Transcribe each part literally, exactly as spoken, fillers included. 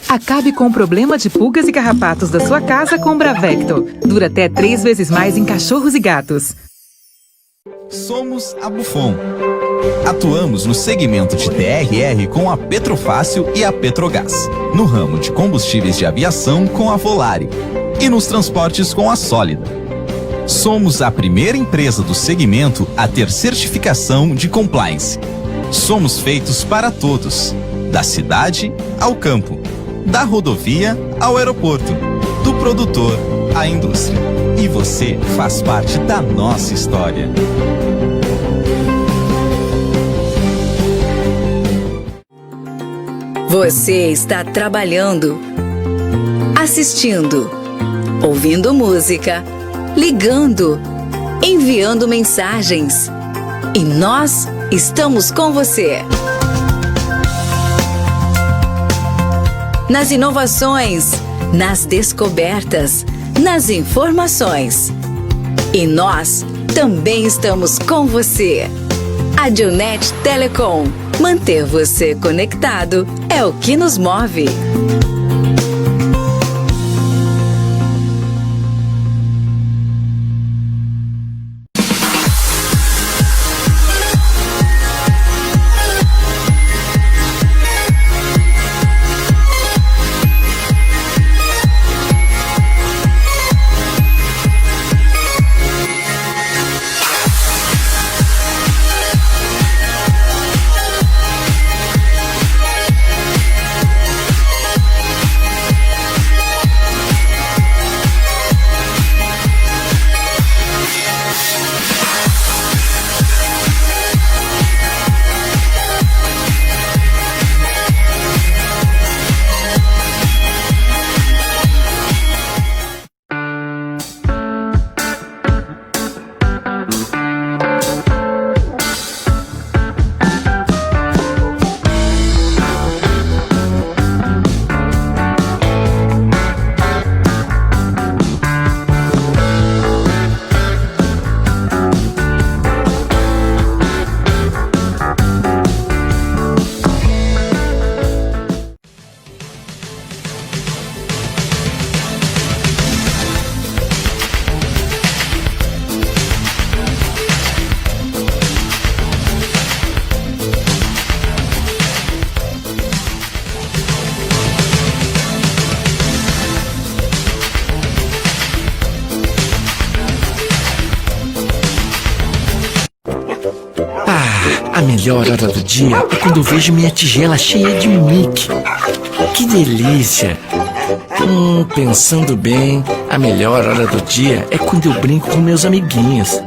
Acabe com o problema de pulgas e carrapatos da sua casa com Bravecto. Dura até três vezes mais em cachorros e gatos. Somos a Bufon. Atuamos no segmento de T R R com a Petrofácil e a Petrogás, no ramo de combustíveis de aviação com a Volare e nos transportes com a Sólida. Somos a primeira empresa do segmento a ter certificação de compliance. Somos feitos para todos, da cidade ao campo, da rodovia ao aeroporto, do produtor à indústria. E você faz parte da nossa história. Você está trabalhando, assistindo, ouvindo música, ligando, enviando mensagens. E nós estamos com você. Nas inovações, nas descobertas, nas informações. E nós também estamos com você. Adilnet Telecom. Manter você conectado é o que nos move. Ah, a melhor hora do dia é quando eu vejo minha tigela cheia de Mickey. Que delícia! Hum, pensando bem, a melhor hora do dia é quando eu brinco com meus amiguinhos.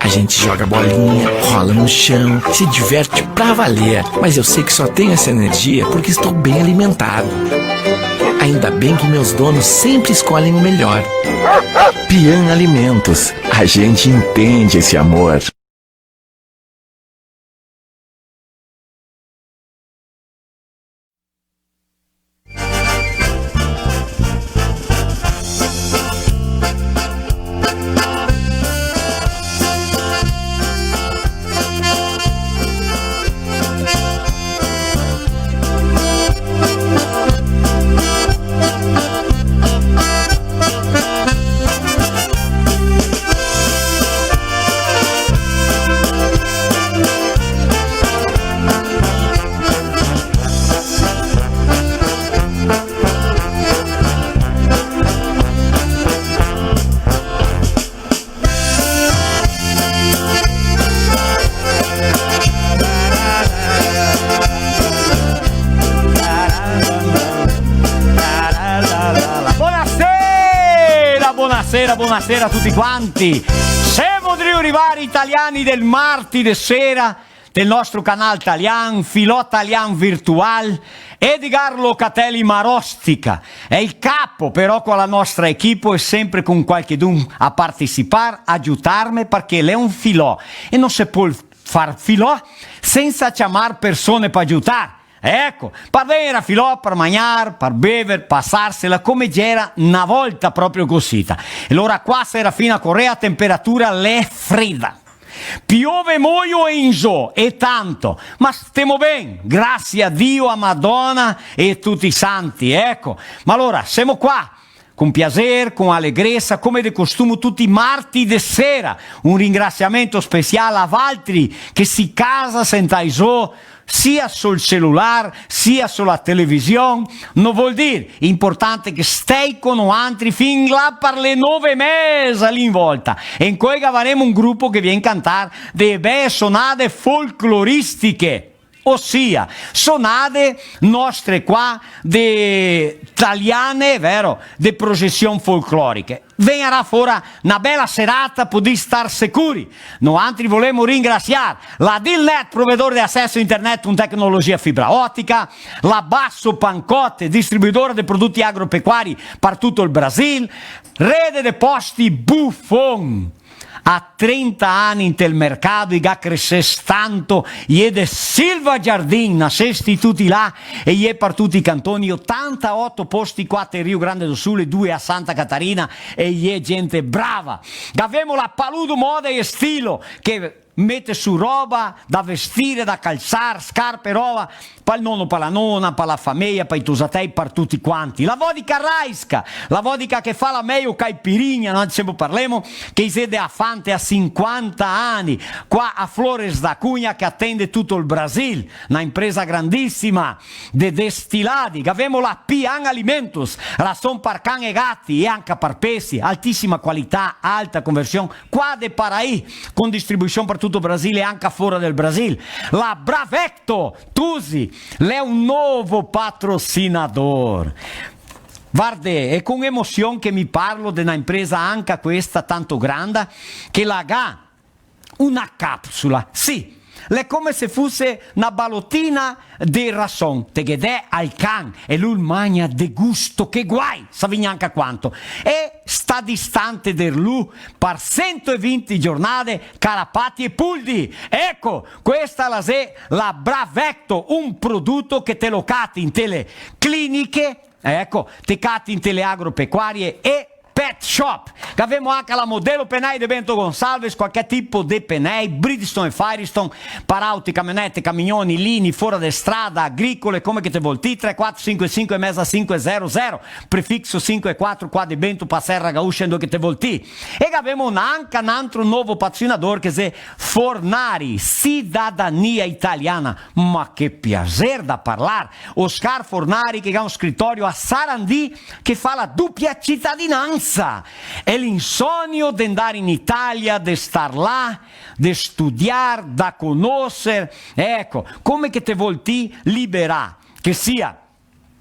A gente joga bolinha, rola no chão, se diverte pra valer. Mas eu sei que só tenho essa energia porque estou bem alimentado. Ainda bem que meus donos sempre escolhem o melhor. Pian Alimentos, a gente entende esse amor. Bonasera, bonasera, bonasera a tuti quanti. Semo drio rivare, italiani del marti de sera, del nostro canal talian, Filò Talian Virtual, Edgar Locatelli Marostica. Xe el capo, però, co la nostra equipe e sempre con qualchedun a participar, a giutarme, parché l'è un filò e no se pol far filò sensa ciamar persone pa giutar. Eco, par vegner a filò, par magnar, par bever, pasarsela come gera na volta, proprio cosita. E lora qua, Serafina Corrêa, a temperatura l'è freda. Piove moio e inzo, e tanto, ma stemo ben, grasie a Dio, a Madona e tuti i santi, eco. Ma alora, semo qua, con piaser, con alegresa, come de costumo tuti i marti de sera. Un ringrasiamento special a valtri che si casa sentai zo, sia sul celular, sia sula television, no vol dir, importante che stei co noantri fin là par le nove e meza lì in volta. E incoi gavaremo un grupo che vien cantar de bee sonade folcloristiche, osia, sonade nostre qua de taliane, vero? De procesion folcloriche. Vegnarà fora na bela serata, podì star securi. Noantri volemo ringrasiar la Dilnet, provedor de aceso a internet con tecnologia fibra otica, la Basso Pancotte, distribuidora de produti agropecuari par tuto el Brasil, rede de posti Buffon, a trenta ani inte el mercato, i ga cresés tanto, i è de Silva Giardin, nasesti tuti là, e i è par tuti i cantoni, otantaoto posti qua te Rio Grande do Sul e due a Santa Catarina, e i è gente brava. Gavemo la Paludo Moda e Estilo, che mete su roba da vestire, da calsar, scarpe, roba, pa el nono, pa la nona, pa la fameia, pa i tosatei, par tuti quanti. La vodka Raiska, la vodka che fa la meio caipirinha, no? Semo parlemo, che i xe de Afante a sinquanta ani, qua a Flores da Cunha, che atende tuto el Brasil, na impresa grandisima de destiladi. Gavemo la Pian Alimentos, rason par can e gati e anca par pesi, altisima qualità, alta conversion, qua de Paraí, con distribuision par tuto el Brasil e anca fora del Brasil. La Bravecto, tusi, l'è un novo patrocinador. Varde, xe con emosion che mi parlo de na impresa anca questa tanto granda, che la ga una capsula, sì, l'è come se fuse na balotina de rason, te ghe dè al can e lu el magna de gusto, che guai, savì gnanca quanto. E sta distante de lu par sento e vinti giornade, carapati e puldi. Eco, questa la xe la Bravecto, un produto che te lo cati inte le cliniche, eco, te cati inte le agropecuarie e pet shop. Gavemo anca la Modelo Penei de Bento Gonçalves, qualche tipo de penei, Bridgestone e Firestone, par auti, camionete, camignoni, lini, fora de strada, agricole, come che te vol ti, tre quatro sinque sinque e meza sinque zero zero, prefixo sinque quatro qua de Bento, pa Serra Gaúcha, ndove che te vol ti. E gavemo anca n'antro novo patrocinador, che xe Fornari, cidadania italiana. Ma che piaser da parlar! Oscar Fornari, che ga un scritorio a Sarandi, che fa la dupia citadinansa. E l'insonio de ndar in Italia, de star là, de studiar, da conoser, eco, come che te vol ti liberar, che sia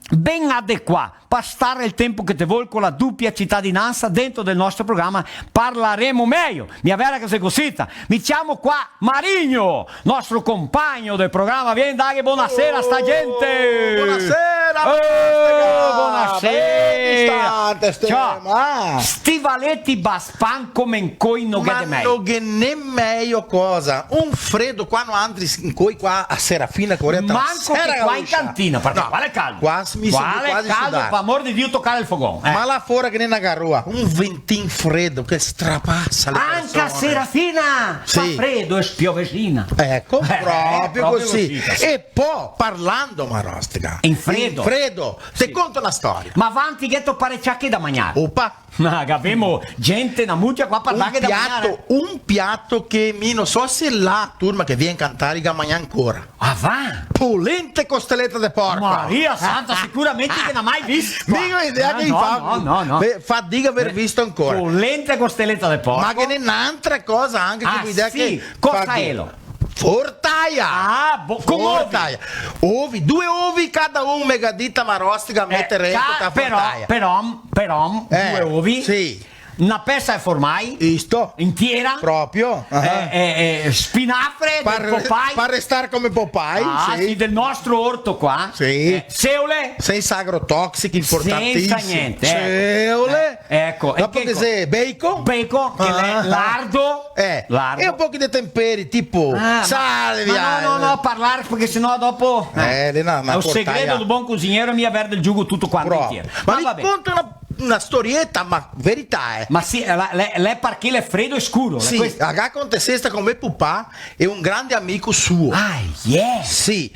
ben adecuà pa star el tempo che te vol co la dupia citadinansa, dentro del nostro programa parlaremo mejo. Mia vera che xe cosita. Mi ciamo qua Marigno, nostro compagno del programa. Vien, daghe bonasera a sta gente. Bonasera, oh, bonasera. Bonasera. Ben distante, ste, ciò, ma stivaleti baspan come incoi no ghe de mejo. Ma no ghe n'è mejo cosa. Un fredo qua, noantri incoi qua a Serafina, Corea, manco che qua in cantina, parché qua l'è caldo. Qua mi son quasi sudà. Qua l'è caldo, par amor de Dio, tocar el fogon, eh. Ma là fora che n'è na garoa, un ventin fredo che strapasa le persone. Anca a Serafina fa fredo e spiovesina. Eco, eh, proprio cosita. E po', parlando, Marostica, in fredo. In fredo, te conto na storia. Ma vanti, gheto parecià che da magnar? Opa. Ma gavemo gente, na mucia qua par darghe da magnar, eh. Un piato, un piato che mi no so se là, turma che vien cantar, i ga magnà ancora. Ah, va? Polenta e costeleta de porco. Maria santa, sicuramente che n'à mai visto. Mica idea che i fa. No, no, no. Beh, fa diga aver visto ancora. Polenta e costeleta de porco. Ma ghe n'è n'antra cosa anca che... Ah, idea sì, che cosa elo? Fortaia! Ah, bo-, con ovi. Fortaia. Ovi, due ovi cada un, me ga dita Marostica, eh, meter dentro ca-, ta però, fortaia. Però, però, eh, due ovi. Sì. Na pesa de formai. Isto. Intiera. Proprio. Ah. Eh, eh, eh, spinafre del Popeye. Par restar come Popeye, ah, sì, sì, del nostro orto qua. Sì. Eh, seole. Sensa agrotoxici, importantisimo. Sensa gnente, eh. Seole. Eh, eco. Dopo che xe bacon? Bacon, che l'è lardo. Eh, lardo. E un pochi de temperi, tipo sale, ma no, no, no, parlar, parché senò dopo, eh, eh, xe un segreto del bon cusinero, mi verdo el giugo tuto quanto intiero. Ma va ben. Ma mi conto na na storieta, ma verità, eh. Ma sì, la, la, l'è parché l'è fredo e scuro, l'è... Sì, questo. La ga acontesesta co me pupà e un grande amico suo. Ah, yeah! Sì.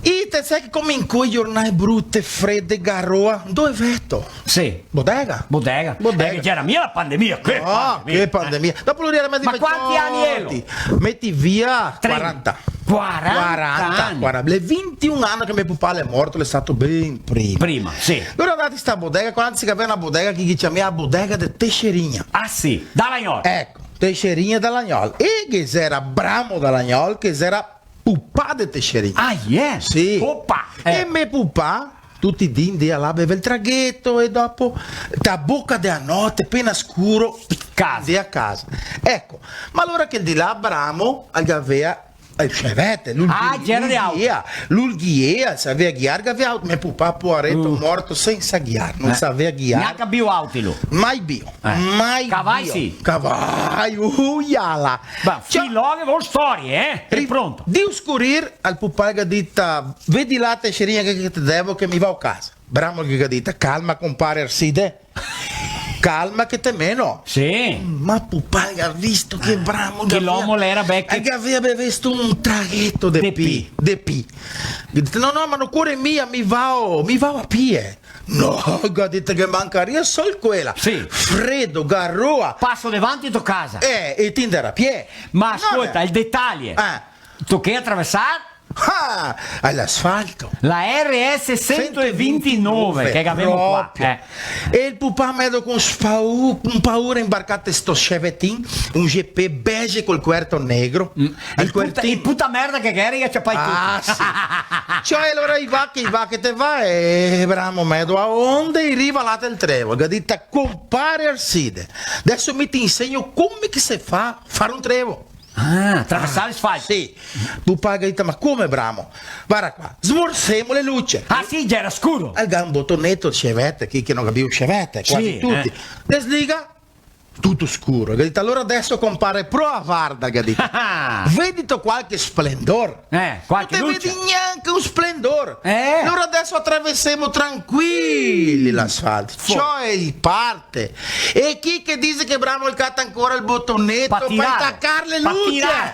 E te sè che come incoi giornate brute, frede, garoa, dove veto? Sì. Bodega. Bodega. Bodega. Eh, che gera mia la pandemia, che... No, pandemia, che pandemia. Dopo lu gera mesi veciote. Ma quanti ani elo? Meti via quaranta. Quaranta ani? Quaranta, quaranta. L'è vintiun ani che me pupà l'è morto, l'è stato ben prima. Prima, sì. Lora ndati sta bodega, quando se gavea na bodega che i ciamea la bodega de Teixeirinha. Ah, sì, Dalagnol. Eco, Teixeirinha Dalagnol. E che gera Bramo Dalagnol, che gera pupà de Teixeirinha. Ah, yeah? Sì. Pupà, eh. E me pupà tuti i dì ndea là, bevea el tragheto e dopo, ta boca dea note, pena scuro, casa. Ndea casa. Eco, ma alora che el dì là, Bramo, el gavea, eh, cioè, vete, lu, ah, lu, gera lu de auto. Ghiea, lu ghiea, savea ghiar, gavea auto. Me pupà, poareto, morto sensa ghiar, no savea ghiar. Gnanca bio auti lu. Mai bio, eh, mai bio. Cavai sì. Cavai, uiala. Ma ciò, filò che vol storie, eh? E pronto. Drio scurir, al pupà el ga dita: "Vedi là, Teixeirinha, che, che te devo, che mi vao casa." Bramo el ga dita: "Calma, compare Arside. Calma che te meno." Sì. Ma pupà el ga visto che Bramo... Che l'omo l'era beco. Che gavea bevesto un tragheto de pi, de pi. Ga dita: "No, no, ma no ocore mia, mi vao, mi vao a pie." "No," ga dita, "che mancaria sol quela." Sì. Fredo, garoa. Paso davanti to casa. Eh, e ti ndar a pie. Ma scolta, eh, el detalie. Eh. Tochea traversar? Ah, l'asfalto. La R S sento e vintinove, che gavemo qua, proprio. Eh. E el pupà medo con spau-, con paura inbarcà te sto Chevetin, un G P beige col coerto negro. Mm. El puta, el puta merda che gera, i ga ciapai tuti. Ah, sì. Ciò, e alora i va che, i va che te va, e Bramo medo a onde, e riva là del trevo. Ga dita: "Compare Arside, deso mi te insegno come che se fa far un trevo." Ah, traversar l'asfalto. Sì. Pupà el ga dita: "Ma come, Bramo?" "Varda qua, smorsemo le luce." Ah, sì, gera scuro. El ga un botoneto, Chevette, chi che no ga bio Chevette, quasi tuti. Sì, eh. Desliga, tuto scuro. El ga dita: "Alora deso, compare, prova, varda", el ga dita. "Vedito qualche splendor?" Eh, qualche luce. No te vedi gnanca un splendor. Eh? Alora deso atraversemo tranquili l'asfalto. Fo. Ciò, e i parte. E chi che dise che Bramo el cata ancora el botoneto pa tirar, pa tacar le luce? Pa tirar.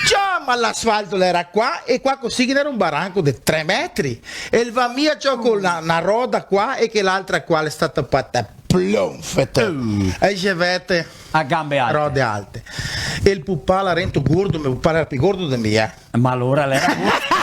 Ciò, ma l'asfalto l'era qua, e qua cusì ghe n'era un baranco de tre metri. E el va mia, ciò, co la, na roda qua e che l'altra qua l'è stata fatta plonfete. Uh. E i xe vete a gambe alte. Rode alte. E el pupà là rento gordo, me pupà l'era pi gordo de mi, eh. Ma alora l'era gordo.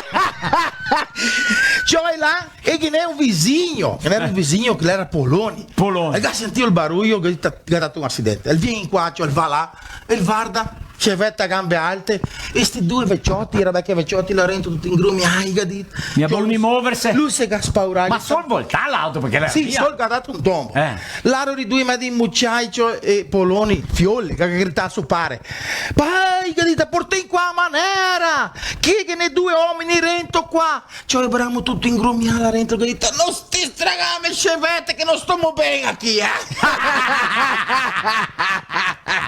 Ciò, e là, e ghe n'è un visigno, ghe n'era un visigno che l'era Poloni. Poloni. E el ga sentìo el baruio, che el ga dato un acidente. El vien qua, ciò, el va là, e el varda, Chevette a gambe alte, e sti due vecioti, era veci vecioti, là rento tuti ingrumiai, ga dito. Mia bon ni moverse. Lu se ga spaurà. Ma sol voltà l'auto, parché l'era via. Sì, sol ga dato un tombo. Eh. Là rori due medi muciai, ciò, e Poloni, fiole, che ga grità a so pare: "Pai", ga dito, "portè qua a manera! Chi che ghe n'è due omini rento qua?" Ciò, e Bramo tuto ingrumià là rento, ga dito: "No sti stragame Chevette che no stomo ben qua,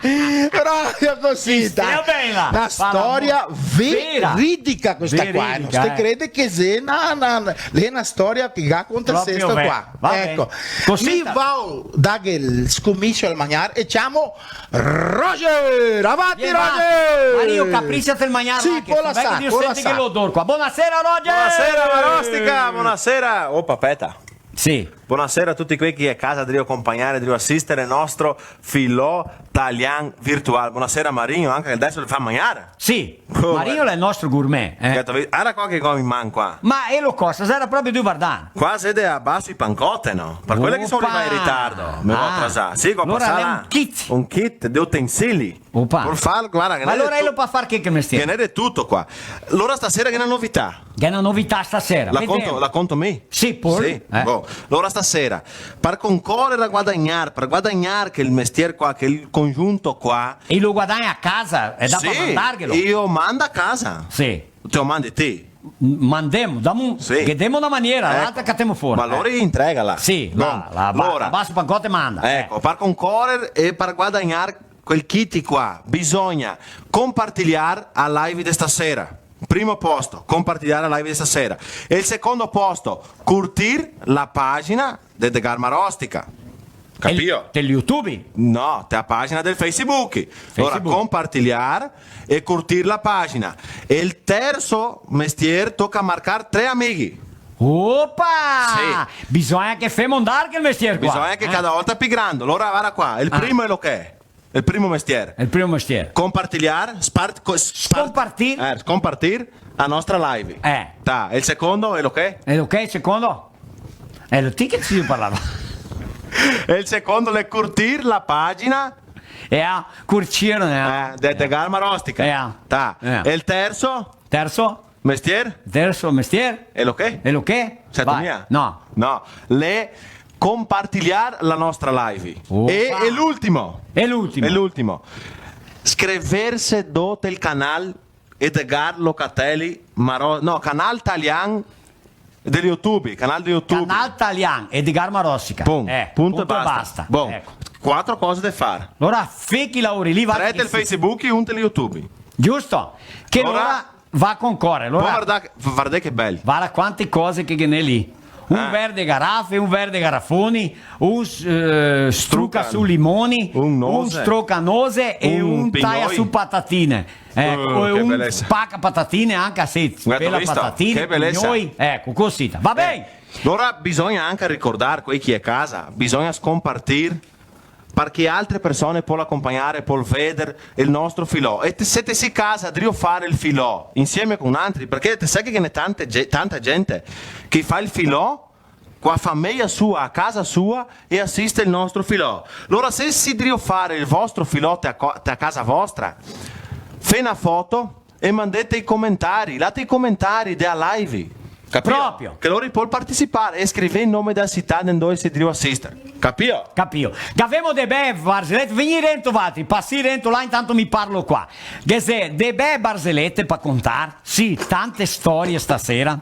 eh!" Proprio cusì, dai. Stea ben là. Na storia veridica questa qua, eh. Veridica, eh. No ste crede che xe na, na, na, l'è na storia che ga acontesesta qua. Proprio vera. Va ben. Eco. Cusì. Mi vao daghe el scomisio al magnar e ciamo Roger, avanti, Roger! Mario, capriciate el magnar. Sì, là, che po' la sa, che po' la sente l'odor qua. Bonasera, Roger! Bonasera, Marostica, bonasera. Opa, speta. Sì. Bonasera a tuti quei che xe a casa, drio acompagnar, drio asistere el nostro Filò Talian virtual. Bonasera, Marinho, anca che deso el fa magnar. Sì, oh, Marinho l'è el nostro gourmet, eh. Varda qua che go in man qua. Ma e lo cosa? Sarà proprio due vardane. Qua xe de abaso i pancote, no? Par quele che so rivà in ritardo, me go atrasà. Sì, go pasà là. Alora l'è un kit. Un kit de utensili. Opa. Par far, varda, che... Ma alora elo par far che, che mestier? Ghe n'è de tuto qua. Alora stasera ghe n'è na novità. Ghe n'è na novità stasera. La conto, la conto mi? Sì, pol. Sì, eh. Bon. Alora stasera, par concorer a guadagnar, par guadagnar quel mestier qua, quel congiunto qua. E lo guadagna a casa, e dà par mandarghelo? Sì, io mando a casa. Sì. Te lo mandi ti? Mandemo, damo un, sì, che demo na maniera, eco, l'altra catemo fora. Ma alora entrega là. Sì, bon, là, là, alora, abaso pancote manda. Eco, eh, par concorer e par guadagnar quel kit qua, bisogna compartilhar a live de stasera. Primo posto, compartilhar a live de stasera. E el secondo posto, curtir la pagina de Edgar Marostica. Capio? Te YouTube? No, te la pagina del Facebook. Alora, Facebook. Compartilhar e curtir la pagina. E el terso mestier toca marcar tre amighi. Opa! Sì. Bisogna che femo ndar quel mestier qua. Bisogna che cada volta pi grando. Alora, varda qua, el primo è lo che è. El primo mestier. El primo mestier. Compartilhar, spart-, co-, spart-, scompartir. Eh, scompartir la nostra live. Eh. Ta, e el secondo è lo che? E lo che, secondo? E lo ti che ti parlava. E el secondo l'è curtir la pagina. E a curtir, eh. Eh, de, de Garma Rostica. Eh. Ta. Eh. E el terso? Terso? Mestier? Terso mestier. E lo che? E lo che? Seto mia? No. No. Le compartilhar la nostra live. Opa. E, e l'ultimo. E l'ultimo. E l'ultimo. Scriverse do tel canal Edgar Locatelli Maro-, no, canal talian del YouTube, canal de YouTube. Canal talian, Edgar Marosica. Pum, eh, punto e basta. Bon, eco. Quatro cose de far. Alora, fe chi laori lì, va. Tre del Facebook e un del YouTube. Giusto. Che alora va con core, alora. Vardè, vardè che bel. Varda quante cose che ghe n'è lì. Un ver de garafe, un ver de garafoni, un, eh, struca su limoni, un nose, un strocanose e un taia su patatine. Eco, e un spaca patatine anca se bela patatina, che belesa. Eco, cosita. Va ben. Alora bisogna anca ricordar quei che è casa, bisogna scompartir parché altre persone pol acompagnar, pol veder el nostro filò. E te, se te si casa drio far el filò insieme con altri, parché te sa che ghe n'è tante ge-, tanta gente che fa el filò co a fameja sua, a casa sua, e asiste el nostro filò. Alora, se si drio far el vostro filò te a co-, te a casa vostra, fe na foto, e mandè te i comentari, là te i comentari de a live. Capio? Proprio. Che lori pol participar e scrivè el nome de a cità de ndove si drio asister. Capio? Capio. Gavemo de bee barzelete, vegnì rento valtri, pasì rento là, intanto mi parlo qua. Ghe xe de bee barzelete pa contar? Sì, tante storie stasera.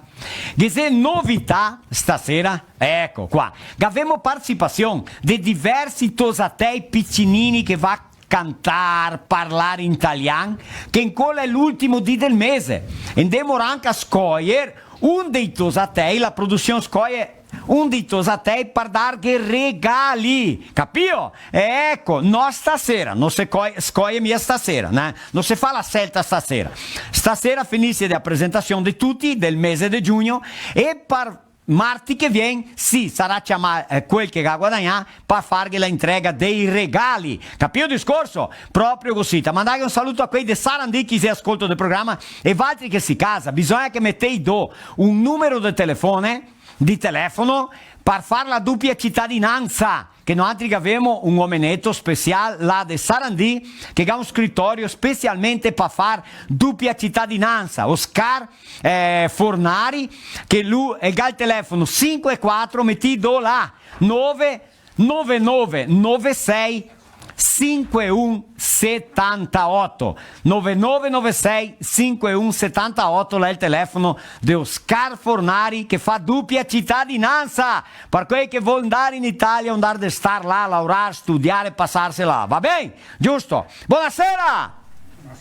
Ghe xe novità stasera? Eco qua. Gavemo participasion de diversi tosatei picinini che va cantar, parlar in talian, che ancora l'è l'ultimo dì del mese. E ndemo anca a scoier un dei tosatei, la produsion scoie un dei tosatei par darghe regali, capio? E eco, no stasera, no se coi-, scoie mia stasera, né? No se fa la selta stasera. Stasera finise la presentasion de tuti del mese de giugno e par marti che vien, sì, sarà ciamà, eh, quel che ga guadagnà pa farghe la entrega dei regali. Capì el discorso? Proprio cosita. Mandaghe un saluto a quei de Sarandì che xe ascolto del programa e valtri che si casa. Bisogna che metei do un numero de telefone, di telefono, par far la dupia citadinansa. Che noantri gavemo un omeneto special là de Sarandì, che ga un scritorio specialmente pa far dupia citadinansa, Oscar, eh, Fornari, che lu, el ga el telefono sinque quatro, metì do là, nove nove nove nove sei sinque un setantaoto. Nove nove nove sei sinque un setantaoto, là xe el telefono de Oscar Fornari, che fa dupia citadinansa. Par quei che vol ndar in Italia, ndar de star là, laorar, studiar, pasarse là. Va ben? Giusto? Bonasera!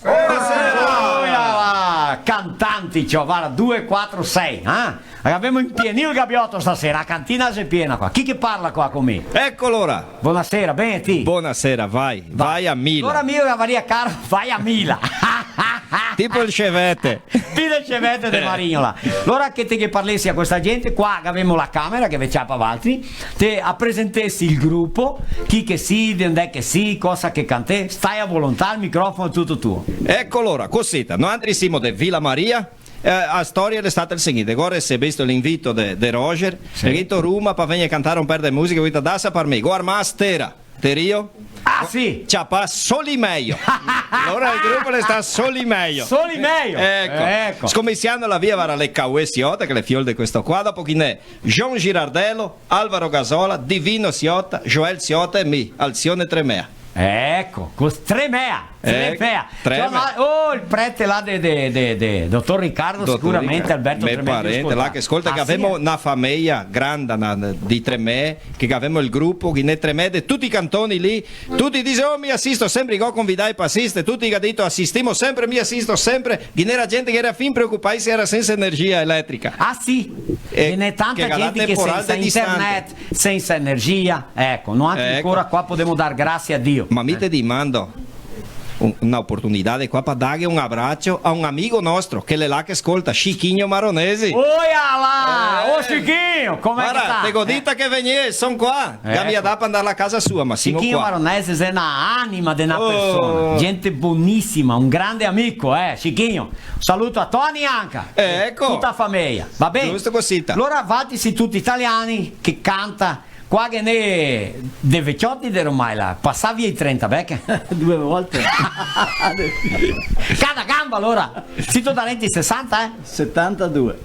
Bonasera! Oia là! Cantanti, ciò, varda, due, quatro, sei, eh? Gavemo inpienìo el gabioto stasera, la cantina xe piena qua. Chi che parla qua con mi? Eco alora! Bonasera, ben, e ti? Bonasera, vai, vai a mila. Alora mi gavaria caro, vai a mila. Tipo el cevete. Vide el cevete de Marignola. Alora che te ghe parlesi a questa gente, qua gavemo la camera che ve ciapa valtri, te apresentesi el grupo, chi che si, de ndè che si, cosa che cantè, stai a volontà, el microfono xe tuto tuo. Eco alora, cosita, noantri simo de Vila Maria, Eh, la storia l'è stata el seguinte, agora se visto l'invito de, de Roger, sì, el ga dito: "Roma, pa vegner a cantar un per de musica, go dito, dasa par mi, go armà la stera, te rio?" Ah, sì! Ciapa Soli Mejo. Alora el grupo l'è stà Soli Mejo. Soli Mejo! Eco. Eco. Scominsiando la via, varda, l'è Cauê Ciota, che l'è fiol de questo qua, dopo chi n'è? João Girardello, Alvaro Gasola, Divino Ciota, Joel Ciota e mi, Alcione Tremea. Eco, cos-, Tremea! Tremea. Tremea. Ciò, ma, oh, el prete là de, de, de, de, dotor Ricardo, dotor sicuramente, Ricardo. Alberto Tremea, me parente, là che scolta, che gavemo na fameia granda, na, de Tremea, che gavemo el grupo, ghe n'è Tremea de tuti i cantoni lì, tuti dise: "Oh, mi asisto sempre", i go convidai par asistere, tuti i ga dito: "Asistimo sempre, mi asisto sempre", ghe n'era gente che era fin preocupai se era sensa energia eletrica. Ah, sì? E ghe n'è tanta gente che sensa internet, sensa energia, eco, noantri ancora qua podemo dar grasie a Dio. Ma mi te dimando, un-, na oportunidade qua par darghe un abracio a un amigo nostro, che l'è là che scolta, Chiquinho Maronesi. Oia là! Eh. Oh, Chiquinho, come che sta? Varda, te go dita che vegnea, son qua. Eco. Che mi ga dà par andar a casa sua, ma semo qua. Chiquinho Maronesi xe na anima de na persona. Gente bonisima, un grande amico, eh, Chiquinho. Un saluto a Tony anca. Eco. Tuta la fameia, va ben? Giusto cusì. Alora, valtri sì tuti italiani che canta. Qua ghe n'è de vecioti de ormai là, pasà via i trenta, vecchia? Due volte. Cada gamba, alora! Sito darente i sesanta, eh? Setantadue.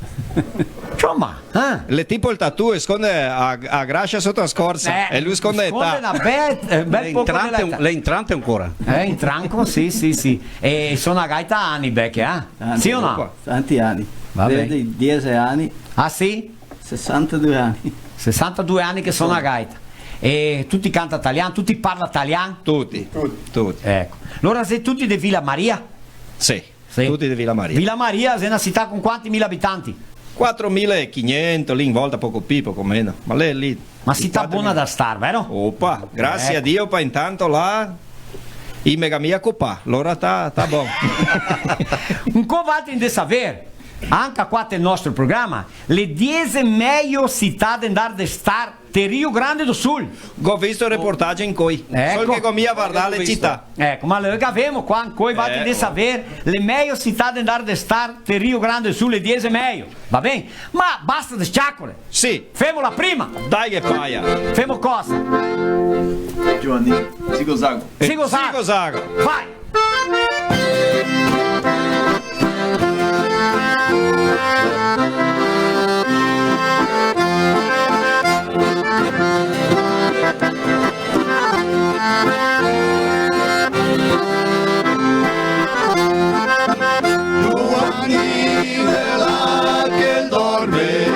Insoma, eh? L'è tipo el tatù, sconde a, a grasa soto a scorsa, eh, e lu sconde età. Sconde na bel, eh, bel poco de età. L'è entrante ancora. Eh, entranco, sì, sì, sì. E sona gaita ani, vecchia, eh? Tanti, sì o no? Opa, tanti ani. Va ben. Desde i diese ani. Ah, sì? Sesantadue ani. Sesantadue ani che sona gaita. E tuti canta talian, tuti parla talian? Tuti. Tuti. Tuti. Eco. Alora xe tuti de Vila Maria? Sì, sì. Tuti de Vila Maria. Vila Maria xe na cità con quanti mila abitanti? Quatromila e quinhentos, lì in volta, poco pì, poco meno. Ma l'è lì. Ma cità bona da star, vero? Opa, grasie a Dio, pa intanto là i me ga mia copà, alora sta, sta bon. Ancò valtri de saver, anca qua tel nostro programa, le diese mejo cità de ndar de star te Rio Grande do Sul. Go visto el reportage incoi. Eco. Sol che go mia vardà le cità. Eco, ma le gavemo qua, incoi valtri de saver, le mejo cità de ndar de star te Rio Grande do Sul, le diese mejo. Va ben? Ma basta de ciacole. Sì. Femo la prima. Dai che paia. Femo cosa? Giovanni, zigo zago. Zigo zago. Zigo zago. Vai. Giovanni de là che dorme,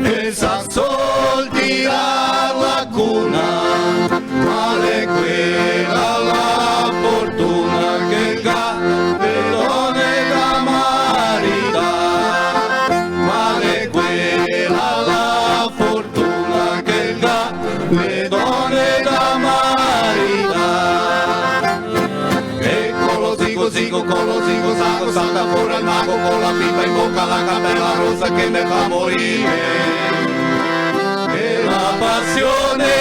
pensa sol tirar la cuna, ma l'è quela la fortuna che el ga le done da maridar, ma l'è quela la fortuna che el ga le done da maridar. E co lo zigo zigo, co lo zigo zago, salta fora el mago co la pipa in boca, la capela rosa che me fa morire. E la pasione,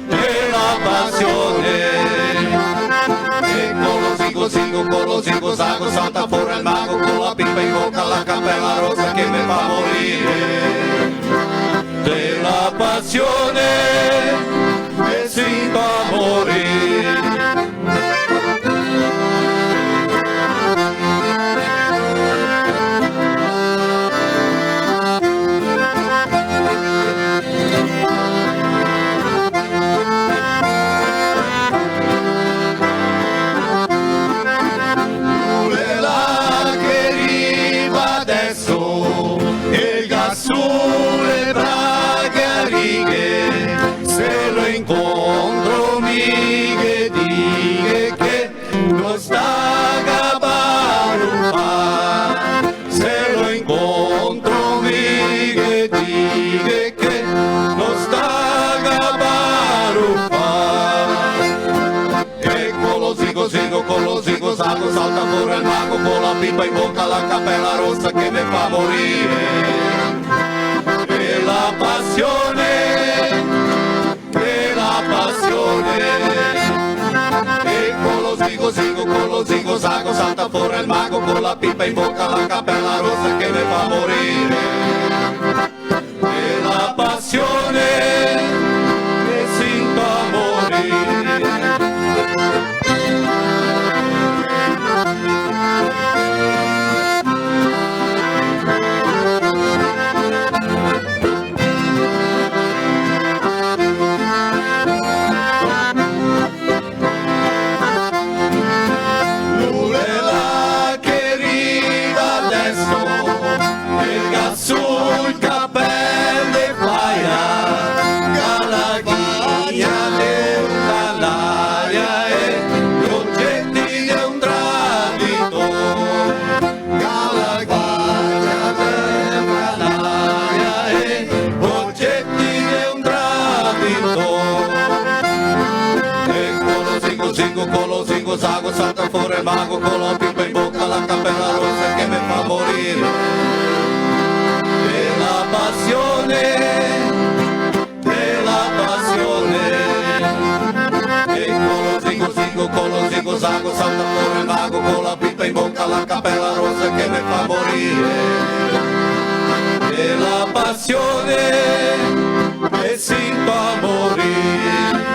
e la pasione. E co lo zigo zigo, co lo zigo zago, salta fora el mago co la pipa in boca, la capela rosa che me fa morire. De la pasione me sinto a morir. Quela che riva deso, el ga su le braghe a righe, se lo incontro mi ghe dighe che no sta ga barufar, se lo incontro mi ghe dighe che no sta ga barufar. E co lo zigo zigo, co lo zigo zago, salta fora el mago co la pipa in boca, la capela rosa che me fa morire. E la pasione, e la pasione. E co lo zigo zigo, co lo zigo zago, salta fora el mago co la pipa in boca, la capela rosa che me fa morire. E la pasione me sinto a morir. Che ga su i capei de paia, ga la ghigna de la laria e i ogeti de un traditor. Ga la ghigna de la laria e i ogeti de un traditor. E co lo zingo, zingo, co lo zingo, zago, salta fora el mago, co la pipa in boca, la capela rosa che me fa morir. De la pasione, de la pasione. E co lo zingo, zingo, co lo zingo, zago, salta fora el mago, co la pipa in boca, la capela rosa che me fa morir. De la pasione, me sinto a morir.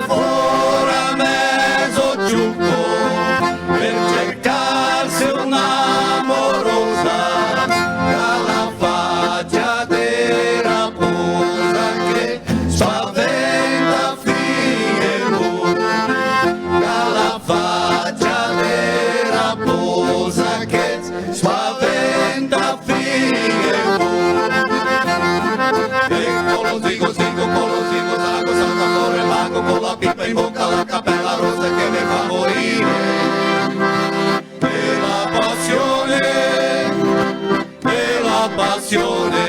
Fora mezo ciuco, per cercarse una morosa, che ha la faccia de raposa che spaventa fin el mor, che ha la faccia de raposa che spaventa fin el mor. E co lo zingo, zingo, co lo zingo, zago, salta fora el mago, co la pipa in boca, la capela rosa che me fa morir. De la pasione, de la pasione.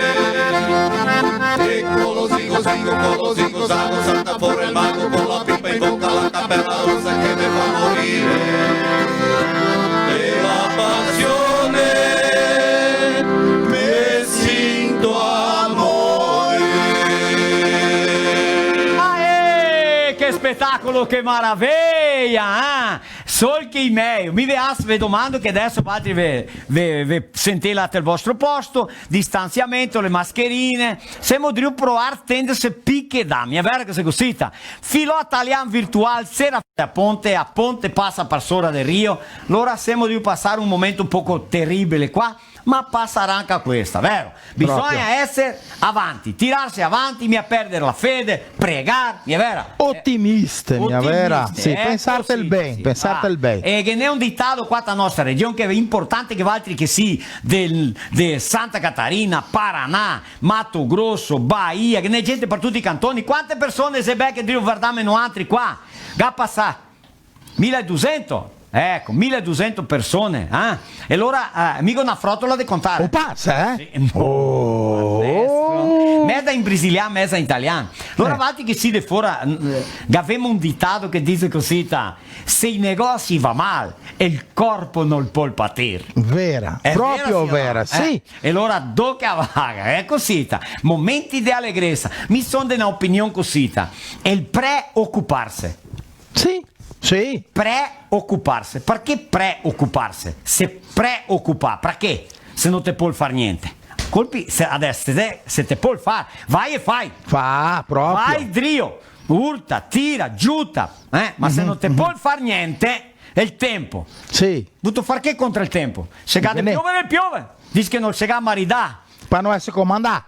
E co lo zingo, zingo, co lo zingo, zago, salta fora el mago, co la pipa in boca, la capela rosa che me fa morir. De la pasione, me sinto a morir. Aê, che spetacolo, che maraveia, eh? Sol che i mei, mi ve as-, ve domando che deso valtri ve, ve, ve sentè là tel vostro posto, distansiamento, le mascherine, semo drio provar tenderse pi che dà, mia vera che xe cosita? Filò talian virtual, sera a ponte, a ponte pasa par sora del rio, lora semo drio pasar un momento un poco teribile qua, ma pasarà anca questa, vero? Proprio. Bisogna eser avanti, tirarse avanti, mia perder la fede, pregar, mia vera? Otimiste, mia vera? Otimiste, sì, eh, pensar tel ben, sì. Pensar tel ben. E ghe n'è un ditado qua ta nostra region che xe importante che valtri che sì del, de Santa Catarina, Paraná, Mato Grosso, Bahia, che ghe n'è gente par tuti i cantoni. Quante persone xe bele che drio vardarme noantri qua? Ga pasà? Mila e dusento? Eco, mila e dusento persone, eh? E alora, eh, mi go na frotola de contar. O pasa, eh? Sì, no. Oh. Pazzesco. Meza in brasilian, meza in talian. Alora, eh, valtri che sì de fora, mm, eh, gavemo un ditado che dixe cosita: "Se i negozi va mal, el corpo no pol patir." Vera, proprio vera, sì. E alora, do che a vaga, xe cosita. Momenti de alegresa. Mi son de na opinion cosita. El preocuparse. Sì, sì. Preocuparse. Parché preocuparse? Se preocupar, parché? Se no te pol far gnente. Colpi, se, adeso, se, se te pol far, vai e fai. Fa, proprio. Vai drio, urta, tira, giuta, eh? Ma se no te pol far gnente, el tempo. Sì. Vuto far che contra el tempo? Se ga de piovere, piove. Dis che no se ga maridà. Pa no eser comandà.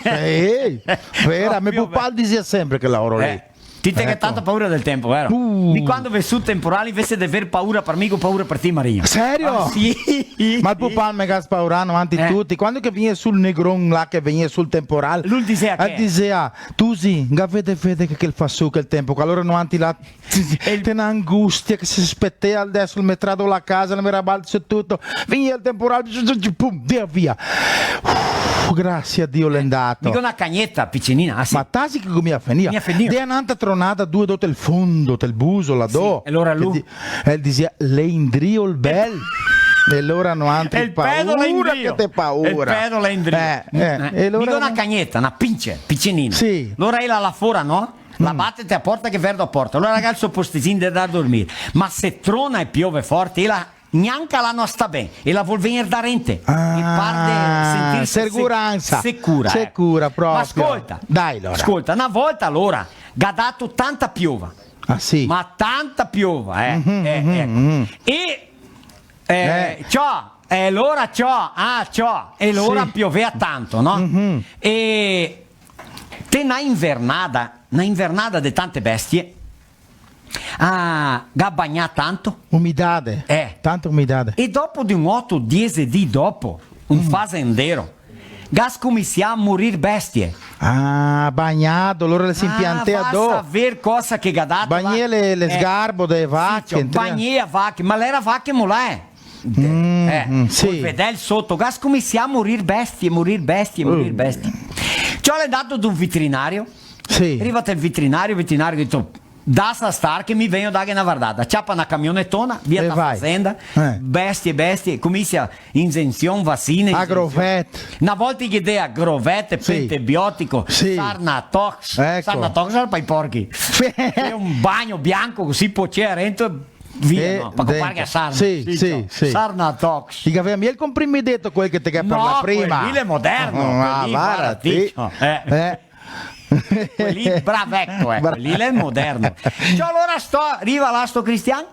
Sì, vera, me pupà el dixea sempre che laoro lì. Eh, ti te ghe tanta paura del tempo, vero? Uh. Mi quando ve su temporali, invese de ver paura par mi, go paura par ti, Maria. Serio? Ah, sì. Ma el pupà me ga spaurà noantri tuti. Quando che vien su el negron là, che vien su el temporal, lu el dixea che? El dixea: "Tusi, ga vede, vede che, che el fa su che el tempo." Alora noantri là, te na angustia che se spetea, deso el me trà do la casa, el me rabalta su tuto. Vien el temporal, pum, via, via. Uf, grasie a Dio, l'è ndato. Digo na cagneta picinina, ah, sì. Ma tasi che go mia fenìo. Mia fenìo. De n'antra tronada, due do tel fondo, tel buso, là do. Sì, e alora lu? Che di-, el dixea: "L'è indrio el bel." E alora noantri, el pedo l'è indrio. Paura che te paura. El pedo l'è indrio. Eh, eh, e alora? Digo na cagneta, na pince, picinina. Sì. Alora ela là fora, no? La bate te a porta che verdo a porta. Alora la ga el so postezin de ndar a dormir. Ma se trona e piove forte, ela gnanca la no sta ben. Ela vol vegner darente. Ah, e par de sentirse se-, seguransa. Secura, eco. Secura, proprio. Ma scolta. Dai, alora. Scolta, na volta alora ga dato tanta piova. Ah, sì? Ma tanta piova, eh. Mhm, eh, mhm, eco. Mhm. E Eh, eh, ciò, eh, lora ciò, ah, ciò, e lora piovea tanto, no? Mhm. E te na invernada, na invernada de tante bestie, ah, ga bagnà tanto. Umidade. Eh. Tanta umidade. E dopo de un oto, diese dì dopo, un fazendero ga scominsià a morir bestie. Ah, bagnà, lora le se impiantea do. Ah, va saver cosa che ga dato là. Bagnea le, le sgarbo de vache, sì, ciò, bagnea vache, ma l'era vache molà, eh. Mm, eh, mm, sì. Col vedel soto, ga scominsià a morir bestie, morir bestie, morir bestie. Ciò, l'è ndà da un veterinario. Sì. Riva el veterinario, el veterinario ga dito: "Dasa star che mi vegno darghe na vardada." Ciapa na camionetona, via da fazenda, eh, bestie, bestie, cominsia inzension, vacine, inzension. Agrovet. Na volta che dea Agrovet, sì, Pentebiotico, sì, Sarnatox. Eco. Sarnatox era par i porchi. Sì. Xe un bagno bianco cusì, pocea rento, via, eh, no? Par coparghe a sarna. Sì, sì, sì, ciò, sì. Sarnatox. Ti gavea mia el comprimideto, quel che te ga parlà prima? No, quel lì l'è moderno, ah, quel lì, varda, varda ti, ti. Ciò, eh. Eh. Quel lì braveco, eh, quel lì l'è moderno. Ciò, alora sto, riva là sto cristian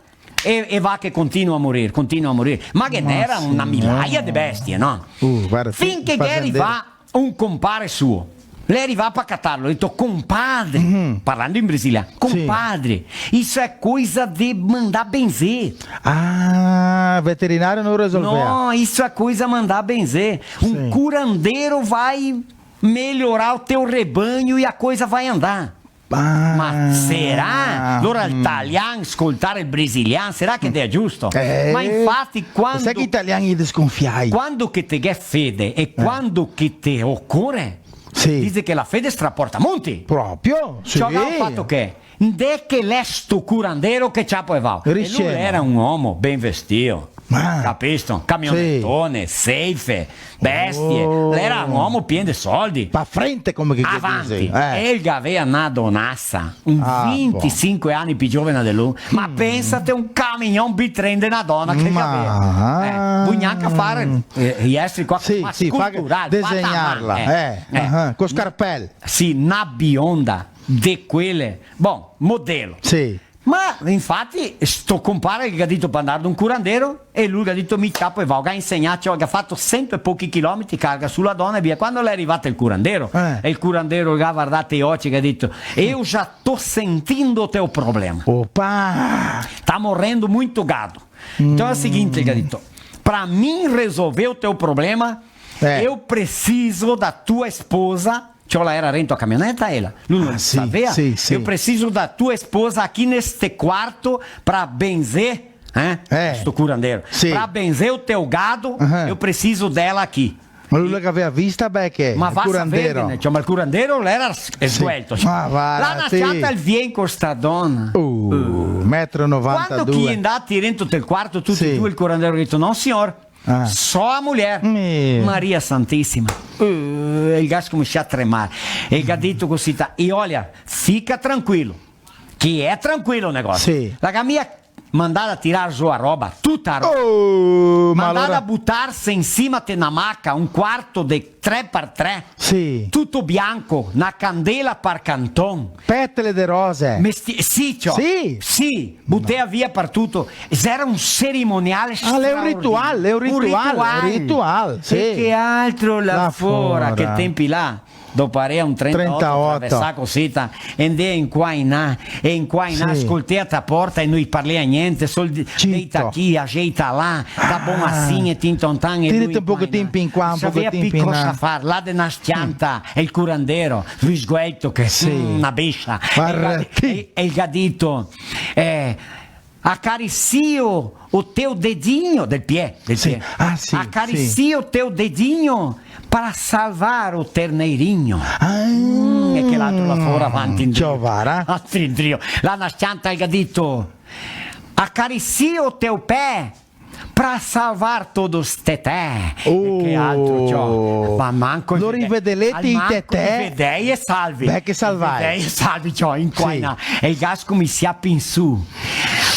e, e va che continua a morir, continua a morir. Ma ghe n'era na milaia de bestie, no? Uh, varda, fin che ghe riva un compare suo. L'è rivà par catarlo, ga dito: "Compadre", parlando in brasilian, "compadre, isso é coisa de mandar benzer." Ah, veterinario no resolvea. "No, isso é coisa mandar benzer. Um curandeiro vai melhorar o teu rebanho e a coisa vai andar." Ah. Ma sarà? Alora el talian scoltar el brasilian, sarà che l'è giusto? Eh. Ma infati, quando... Sa che i taliani i desconfiai. Quando che te ghè fede e quando che te ocore, sì, dise che la fede straporta monti. Proprio, sì. Ciò, ga fato che? Ndè che l'è sto curandero che ciapo e vao. E lu l'era un omo ben vestio. Ah. Capisto? Camionetone, sì, seife, bestie. Oh. L'era un omo pien de soldi. Pa frente, come che, che dise. Avanti. Eh. E el gavea na donasa, un vintisinque ani pi giovena de lu. Ma pensate, un camignon bitren de na dona che el gavea. Eh, voi gnanca fare, eh, i estri qua, sì, ma sì, scultural, disegnarla, eh, eh, co scarpel. Sì, na bionda de quele, bon, modelo. Sì. Ma infati sto compare el ga dito par ndar da un curandero e lu el ga dito: "Mi ciapo e vao", el ga insegnà, ciò, el ga fato sento e pochi chilometri, carga su la dona e via. Quando l'è rivà el curandero, eh, e el curandero el ga vardà te oci, el ga dito: "Eu já tô sentindo o teu problema." Opa! "Tá morrendo muito gado. Então é o seguinte", el ga dito, "pra mim resolver o teu problema, eh, eu preciso da tua esposa." Ciò, la era rento a camioneta, ela. Lu no savea. Ah, sì, sì, sì. "Eu preciso da tua esposa aqui neste quarto pra benzer", eh? Eh. Sto curandero. Sì. "Pra benzer o teu gado, eu preciso dela aqui." Ma lu che gavea vista, beh, che... Ma va a saver, curandero. Ciò, ma el curandero l'era s-, sguelto. Ma va, là na s-cianta el vien co sta dona. Uh, metro e novantadue. Quando che i è ndati rento del quarto, tuti e due, el curandero ga dito: "No, signor." Ah. "So a mujer." Maria Santisima. Eh, el ga scominsià a tremar. E el ga dito cusì, ta-, e olha, fica tranquilo, que é tranquilo o negócio. Sì. La ga mia mandada a tirar zo a roba, tuta a roba. Oh, ma mandada alora a butarse in sima te na maca, un quarto de tre par tre. Sì. Tuto bianco, na candela par canton. Petele de rose. Mesti-, sì, ciò. Sì. Sì, butea via par tuto. Era un cerimonial straordinario. Ah, l'è un ritual, l'è un ritual, un ritual, sì. E che altro là fora, che tempi là? Dopo area un trentaoto, trentaoto. Travesà cosita, e ndea in qua in là, e in qua in là, sì, scoltea ta porta e no i parlea gnente, sol di-, cito. Deita chi, ajeita là, da bon asin e tintontan e... Tirete un pochetin pì in qua, un pochetin pì in là. Savea pì cosa far, là de na s-cianta, e el curandero, sguelto che, sì, mm, na bescia. Varda, e el ga di-, sì, e, e el ga dito, eh, "Acaricio o teu dedinho", del piè, del piè. Sì. Ah, sì, sì. "Acaricio o teu dedinho pra salvar o terneirinho." Ah. Mm, e che l'altro là fora avanti indrio. Ciò, vara. Avanti indrio. Là na s-cianta el ga dito: "Acaricio o teu pé pra salvar todos teté." Oh. E che altro, ciò? Ma manco i vedei. Lori i vedei i teté. Manco i vedei e salvi. Beh, che salvai. I vedei e salvi, ciò, in qua, sì, in là. E el ga scominsià a pinsù: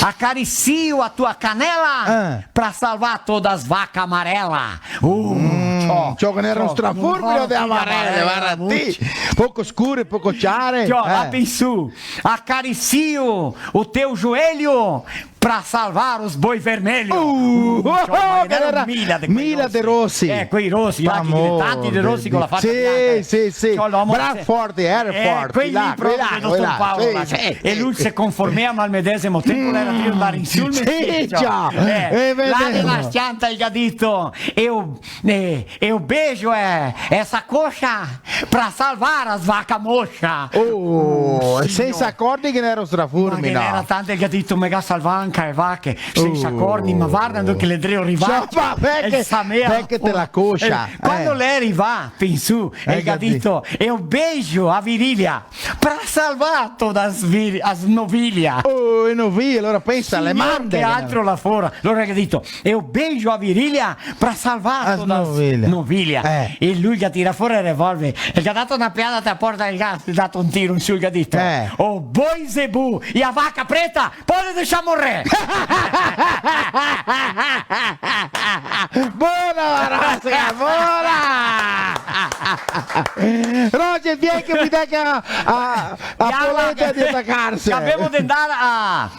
"Acaricio a tua canela, eh, pra salvar todas vaca amarela." Uh, mm, ciò, ciò, che n'era un strafurmilo de amarele, varda ti. Poco scure, poco ciare. Ciò, eh, la pinsù: "Acaricio o teu joelho pra salvar os boi vermelho. Uh, uh, ciò, ma ghe n'era mila de quei rossi. Mila de rossi. Eh, quei rossi là, che ghe n'è tanti de rossi co la facia bianca. Sì, sì, sì. Ciò, l'omo... Bravo, forte, era forte, quei lì là, proprio, quei là, dotor Paolo, là. Sì, sì, sì. E lu se conformea, ma al medesimo tempo l'era drio andar in su el mestier, ciò. Sì, ciò. Eh, là de la s-cianta el ga dito, eu, eh, eu beijo é, essa coxa pra salvar as vaca moxa. Oh, sensa acordi che ghe n'era un strafurmino. Ma ghe n'era tante che ga dito, "Me ga salvà anca e vache", sensa acordi, ma varda ndove che l'è drio rivar. Ciò, ma perché, el sa mia, perché te la coscia, eh, quando l'è rivà fin su, el ga dito, "Eu beijo a virilha pra salvar todas as vir-, as novilha." Oh, e novilha, alora pensa, le mande. Signor, che altro là fora. Alora el ga dito, "Eu beijo a virilha pra salvar todas as novilha." Eh. E lu el ga tirà fora el revolver, el ga dato na peada te la porta, el ga dato un tiro in su, el ga dito, eh, "O boi zebù e a vaca preta pode deixar morrer." Bona, Marasca, bona! Roger, vien che mi dai a, a, a polenta de la carne. Che gavemo de andar a,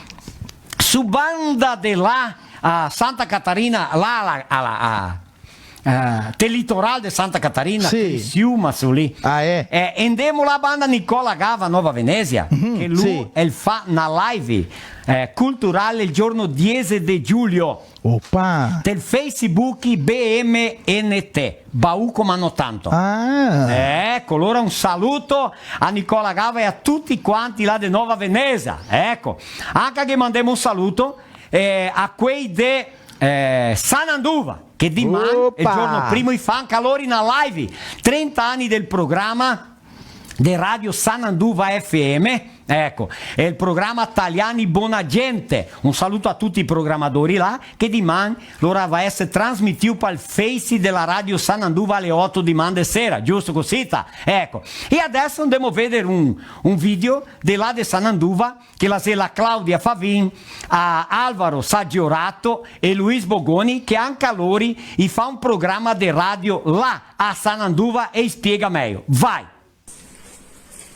su banda de là, a Santa Catarina, là, là, là, là, a, eh, tel litoral de Santa Catarina, sì, Criciúma, su lì. Ah, eh? Eh, e ndemo là banda Nicola Gava, Nova Venezia, che lu, sì, el fa na live, eh, cultural el giorno diese de giugno. Opa! Tel Facebook B M N T, Baú Comando Tanto. Ah! Eco, alora un saluto a Nicola Gava e a tuti quanti là de Nova Venezia. Eco, anca che mandemo un saluto, eh, a quei de, eh, Sananduva, che diman, el giorno primo, i fa anca lori na live, trenta ani del programa de Radio Sananduva F M, eco, e el programa Taliani Bona Gente. Un saluto a tuti i programadori là, che diman lora va èser trasmitiù pal Face de la Radio Sananduva ale oto diman de sera, giusto cusita? Eco, e adeso ndemo veder un, un video de là de Sananduva, che la xe la Claudia Favin, a Alvaro Sagiorato e Luis Bogoni, che anca lori i fa un programa de radio là a Sananduva e i spiega mejo. Vai!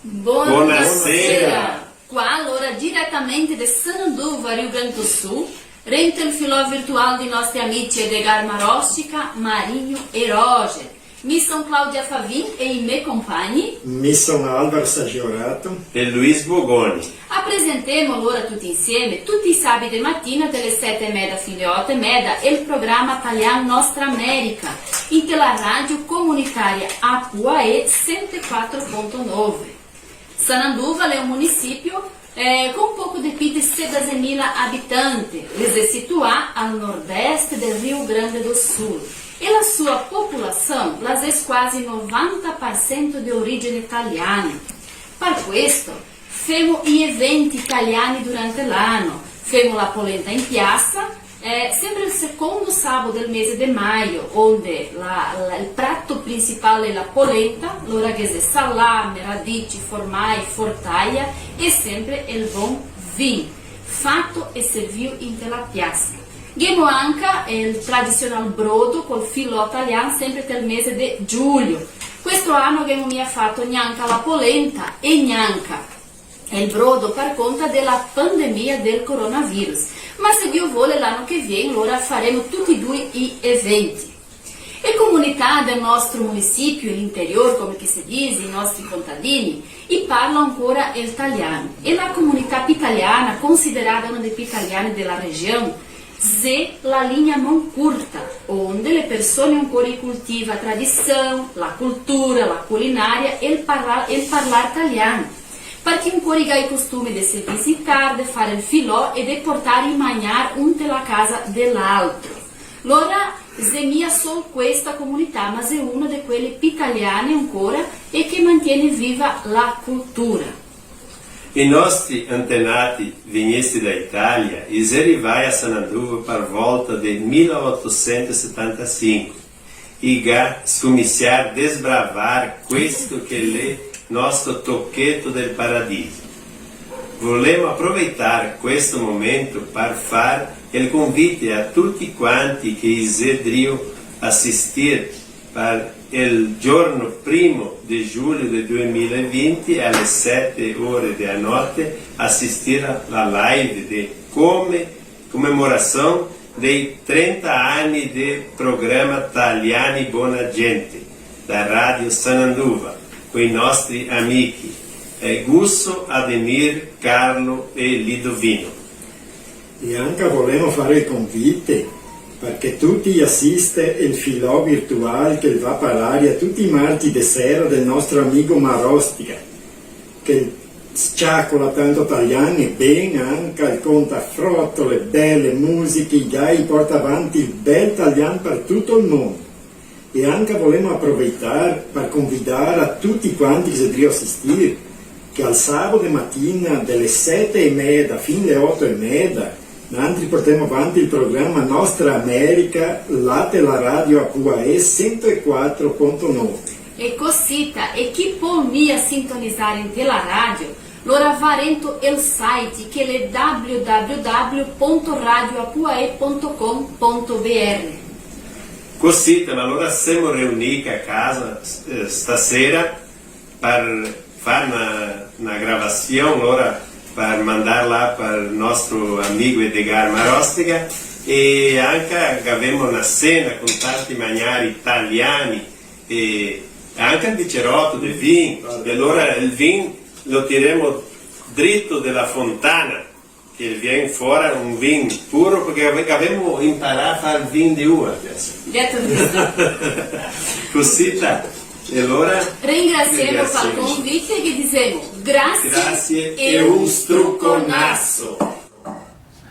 Bonasera! Bonasera! Qua, alora, diretamente de Sananduva, Rio Grande do Sul, rento el filò virtual dei nostri amici Edgar Marostica, Marinho e Roger. Mi son Claudia Favin e i me compagni. Mi son Alvaro Sagiorato. E Luis Bogoni. Apresentemo alora tuti insieme, tuti i sabadi de matina, da le sete e meda fin le oto e meda, el programa talian Nostra America, inte la radio comunitaria Apuaê sento e quatro ponto nove. Sananduva l'è un munisipio, eh, con poco de pi de sedazemila abitante, el xe situà al nordeste del Rio Grande do Sul, e la sua popolasion la xe quasi novanta par sento de origine taliana. Par questo, femo i eventi taliani durante l'ano, femo la polenta in piasa, eh, sempre el secondo sabo del mese de maio, onde la, la, el prato principal l'è la polenta, lora ghe xe salame, radici, formai, fortaia e sempre el bon vin, fato e serviu inte la piasa. Ghemo anca el tradisional brodo col filò talian, sempre tel mese de giugno. Questo ano ghemo mia fato gnanca la polenta e gnanca el brodo par conta de la pandemia del coronavirus, ma se Dio vole l'ano che vien, lora faremo tuti dui i eventi. E comunità del nostro munisipio, l'interior, come che se dixe, i nostri contadini, i parla ancora el talian. E la comunità pi taliana, considerada una de pi taliane de la region, xe la linha Mão Curta, onde le persone ancora i cultiva tradision, la cultura, la culinaria e el parla-, e el parlar talian. Parché ancora i ga i costume de se visitar, de far el filò e de portar i magnar un te la casa de l'altro. Lora, xe mia sol questa comunità, ma xe una de quele pi taliane ancora e che mantiene viva la cultura. I nostri antenati, vignesti da Italia, i xe rivai a Sananduva par volta de mila otosento e setantasinco. I ga scomisià desbravar questo che l'è nostro tocheto del paradiso. Volemo aproveitar questo momento par far el convite a tuti quanti che i xe drio asistir par el giorno primo de julho de due mila e vinti, ale sete ore de la note, asistir a la live de Come comemoração dei trenta anni de programa Taliani Bona Gente, da Rádio Sananduva, coi nostri amici, eh, Gusso, Ademir, Carlo e Lidovino. E anca volemo fare el convite, parché tuti i asiste el filò virtual che el va par aria tuti i marti de sera del nostro amigo Marostica, che el s-ciacola tanto talian e ben anca el conta frotole, bele musiche, i gai, porta avanti el bel talian par tuto el mondo. E anca volemo aproveitar par convidar a tuti quanti che xe drio asistir, che al sabo de matina, de le sete e meda fin le oto e meda, nantri portemo avanti el programa Nostra America, là te la radio A P U A E sento e quatro ponto nove. E cosita, e chi pol mia sintonizar inte la radio, lora va rento el site, che l'è w w w punto radio a p u a e punto com punto b r. Cosita, ma alora semo reunì a casa, eh, stasera par far na, na gravasion, alora par mandarla par el nostro amigo Edgar Marostica, e anca gavemo na sena con tanti magnari taliani, e anca un biceroto de vin, e alora el vin lo tiremo drito de la fontana, che vien fora un vin puro, parché ave-, gavemo imparà a far vin de uva deso. Gheto visto? Cosita, e alora ringrasiemo par el convite e che disemo grasie e un struconaso.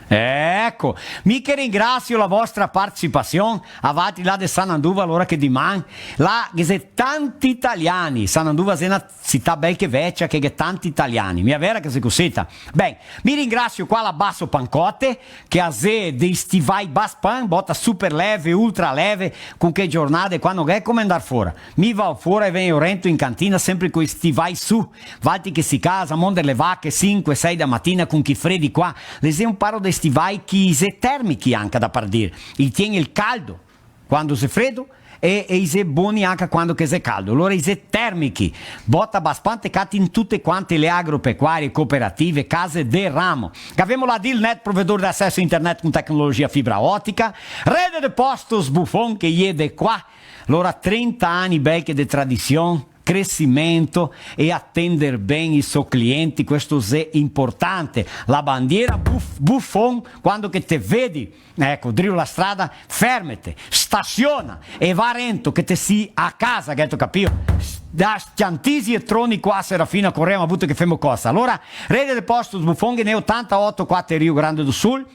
Eco, mi che ringrasio la vostra partecipasion, a valtri là de Sananduva, alora che diman, là ghe xe tanti taliani, Sananduva xe na cità bel che vecia, che ghe tanti taliani, mia vera che xe cosita? Ben, mi ringrasio qua la Basso Pancotte, che a xe dei stivai Baspan, bota super leve, ultra leve, con che giornade qua no ghe xe come ndar fora. Mi vao fora e vegno rento in cantina sempre coi stivai su. Valtri che sì casa, monde le vache, sinque, sei da matina, con chi fredi qua. Le xe un paro de stivai che i xe termichi anca da par dir. I tien el caldo quando xe fredo e, e i xe boni anca quando che xe caldo. Alora i xe termichi. Bota Baspan te cati in tute quante le agropecuarie, cooperative, case de ramo. Gavemo la Dealnet, provedor de aceso a internet con tecnologia fibra otica. Rede de Postos Buffon che i xe de qua. Alora, trenta ani bel che de tradision, cresimento e atender ben i so clienti, questo xe importante. La bandiera Buf-, Buffon, quando che te vedi, eco, drio la strada, fermete, stasiona e va rento, che te si a casa, gheto capìo? Da s-, ciantisi e troni qua a Serafina Corrêa, ma vuto che femo cosa. Alora, Rede de Postos Buffon, ghe n'è otantaoto qua te Rio Grande do Sul,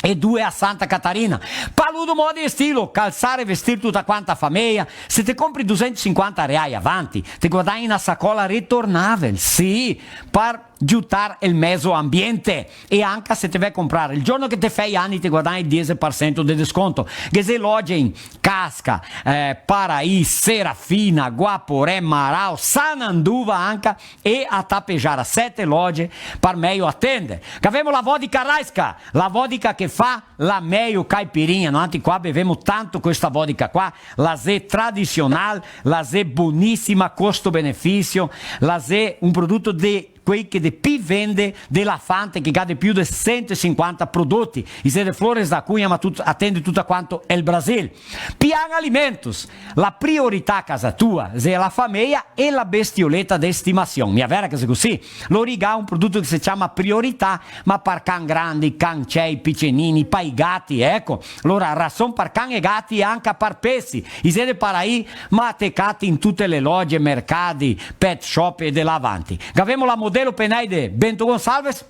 e due a Santa Catarina. Paludo Moda e Estilo, calsar e vestir tuta quanta a fameia. Se te compri dusentosinquanta reai avanti, te guadagni na sacola retornavel, sì, par giutar el mezo ambiente. E anca se te vè comprar el giorno che te fè i ani, te guadagni diese par sento de desconto. Ghe xe loge in Casca, eh, Paraí, Serafina, Guaporé, Marau, Sananduva anca, e a Tapejara, sete loge par meio atender. Gavemo la vodka Raiska, la vodka che fa la meio caipirinha. Noantri qua bevemo tanto questa vodka qua, la xe tradisional, la xe bonisima, costo-benefisio, la xe un produto de quei che de pi vende de la Fante, che ga de più de sentosinquanta prodoti. I xe de Flores da Cunha, ma tut-, atende tuta quanto el Brasil. Pian Alimentos, la priorità a casa tua xe la fameia e la bestioleta de estimasion. Mia vera che xe cusì? Lori i ga un produto che se ciama Priorità, ma par can grandi, can cei, picenini, pa i gati, eco. Alora, rason par can e gati e anca par pesi. I xe de Paraí, ma te cati in tute le loge, mercadi, pet shop e de là avanti. Gavemo la Modelo Penei de Bento Gonçalves,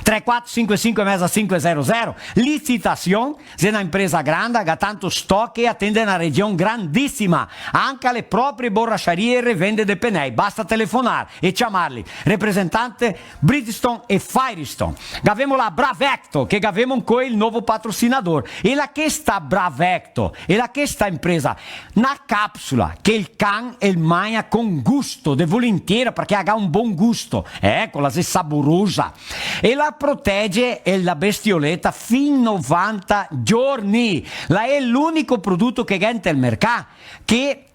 tre quatro sinque sinque meza sinque zero zero, licitasion, xe na impresa granda, ga tanto stock e atende na region grandisima, anca le proprie borracharie e revende de penei, basta telefonar e ciamarli, representante Bridgestone e Firestone. Gavemo la Bravecto, che gavemo ancoi el novo patrocinador, e la che sta Bravecto, e la che sta impresa, na capsula che el can el magna con gusto, de volentiera, parché la ga un bon gusto. Eco, la xe saborosa. E la protege, eh, la bestioleta fin novanta giorni. La xe l'unico produto che ghe xe ntel mercà che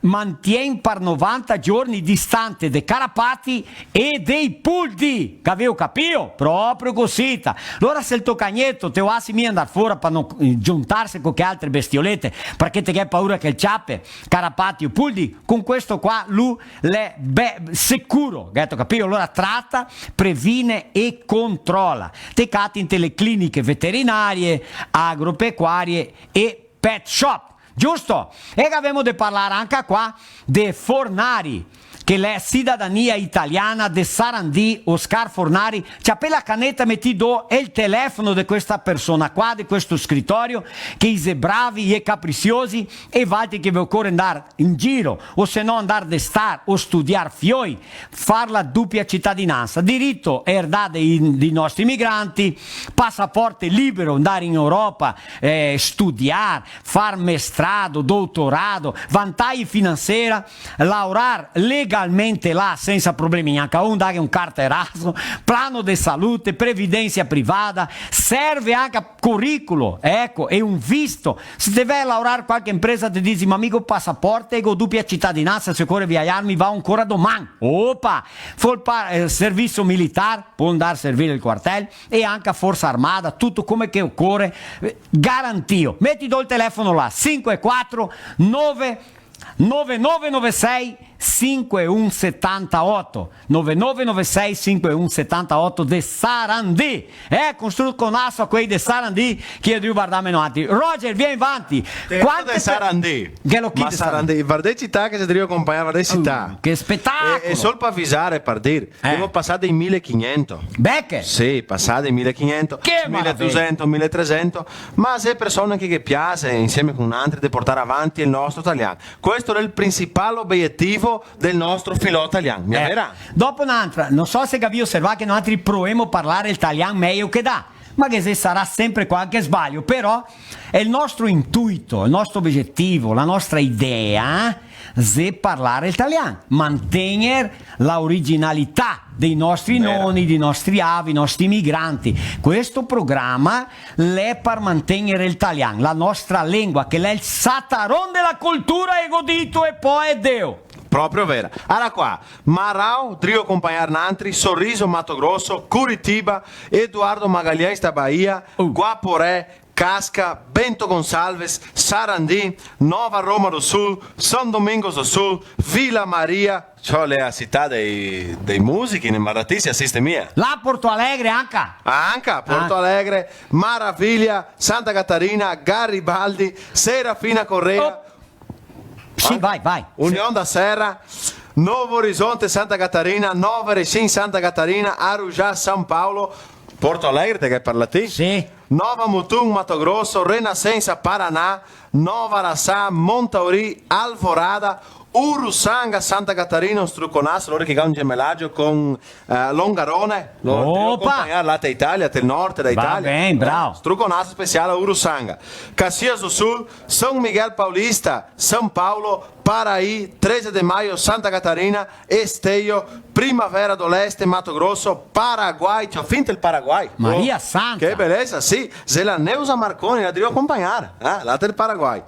mantien par novanta giorni distante de carapati e dei puldi. Gaveo capìo? Proprio cosita. Lora se el to cagneto te lo lasi mia ndar fora par no, eh, giuntarse co che altre bestiolete, parché te ghè paura che el ciape carapati o puldi, con questo qua lu l'è be-, sicuro, gheto capìo? Alora trata, previne e controla. Te cati inte le cliniche veterinarie, agropecuarie e pet shop. Giusto? E gavemo de parlar anca qua de Fornari, che l'è cidadania italiana de Sarandi, Oscar Fornari. Ciapè la caneta, metì do el telefono de questa persona qua, de questo scritorio, che i xe bravi, i xe caprisiosi, e valtri che ve ocore ndar in giro, o se no ndar de star, o studiar fioi, far la dupia citadinansa, dirito erdà dei, dei nostri migranti, pasaporte libero, ndar in Europa, eh, studiar, far mestrado, doutorado, vantagi finansera, laorar legalmente là sensa problemi gnanca un, daghe un carteraso, plano de salute, previdensa privada, serve anca curriculo, eco, e un visto. Se te vè a laorar qualche impresa, te disi: "Ma mi go pasaporte e go dupia citadinansa, se ocore viajar mi vao ancora doman." Opa! Fol pa-, eh, servizio militar, pol ndar a servir el quartel, e anca Forsa Armada, tuto come che ocore, eh, garantìo. Meti do el telefono là, sinque quatro nove nove nove nove sei sinque un setanta oto, nove nove nove sei sinque un setanta oto de Sarandi. Eh, un struconaso a quei de Sarandi, che i xe drio vardarme noantri. Roger, vien vanti. Te Quante de pe-, Sarandi. Che lo chi Ma de Sarandi? Sarandi, varda che cità che xe drio conpagnar, varda che cità. Uh, che spetacolo! E, e sol par avisar, par dir, Eh. Devo pasar dei mile e quinhentos. Beche? Sì, pasar dei mile e quinhentos, che maraveia. Mile e dusento, mile e tresento, ma xe persone che, che piaxe, insieme con altri, de portar avanti el nostro talian. Questo xe el principal obietivo del nostro filò talian. Mia Eh. vera? Dopo n'antra, no so se gavì oservà che noantri proemo parlar el talian mejo che dà. Ma che se sarà sempre qualche sbaglio, però el nostro intuito, el nostro obietivo, la nostra idea, xe parlar el talian, mantegner la originalità dei nostri Vera. noni, dei nostri avi, i nostri migranti. Questo programa l'è par mantegner el talian, la nostra lengua, che l'è el sataron de la cultura, e go dito, e po' xe deo. Proprio vera. Ara qua, Marau, drio conpagnar nantri, Sorriso, Mato Grosso, Curitiba, Eduardo Magalhães da Bahia, Uh. Guaporé, Casca, Bento Gonçalves, Sarandi, Nova Roma do Sul, São Domingos do Sul, Vila Maria, ciò, l'è la cità dei, dei musichi, ne Maratisi, asiste mia. Là a Porto Alegre anca. Ah, anca, Porto Ah. Alegre, Maravilha, Santa Catarina, Garibaldi, Serafina Corrêa, Oh. Sì, Ah? vai, vai. União da Serra, Novo Horizonte, Santa Catarina, Nova Erechim, Santa Catarina, Arujá, São Paulo, Porto Alegre, te che parla ti? Sì. Nova Mutum, Mato Grosso, Renascença, Paraná, Nova Araçá, Montauri, Alvorada, Urussanga, Santa Catarina, un struconaso, lori che ga un gemelagio con Eh, Longarone, lo, Opa! Lo acompanhar lá da Itália, del norte da Va Itália. ben, bravo. Eh, struconaso special a Urussanga. Caxias do Sul, São Miguel Paulista, São Paulo, Paraí, treze de Maio, Santa Catarina, Esteio, Primavera do Leste, Mato Grosso, Paraguai, ciò, fin del Paraguai. Maria Oh, Santa. Che belesa, sì. Xe la Neusa Marconi, la devo accompagnare, eh, là del Paraguai.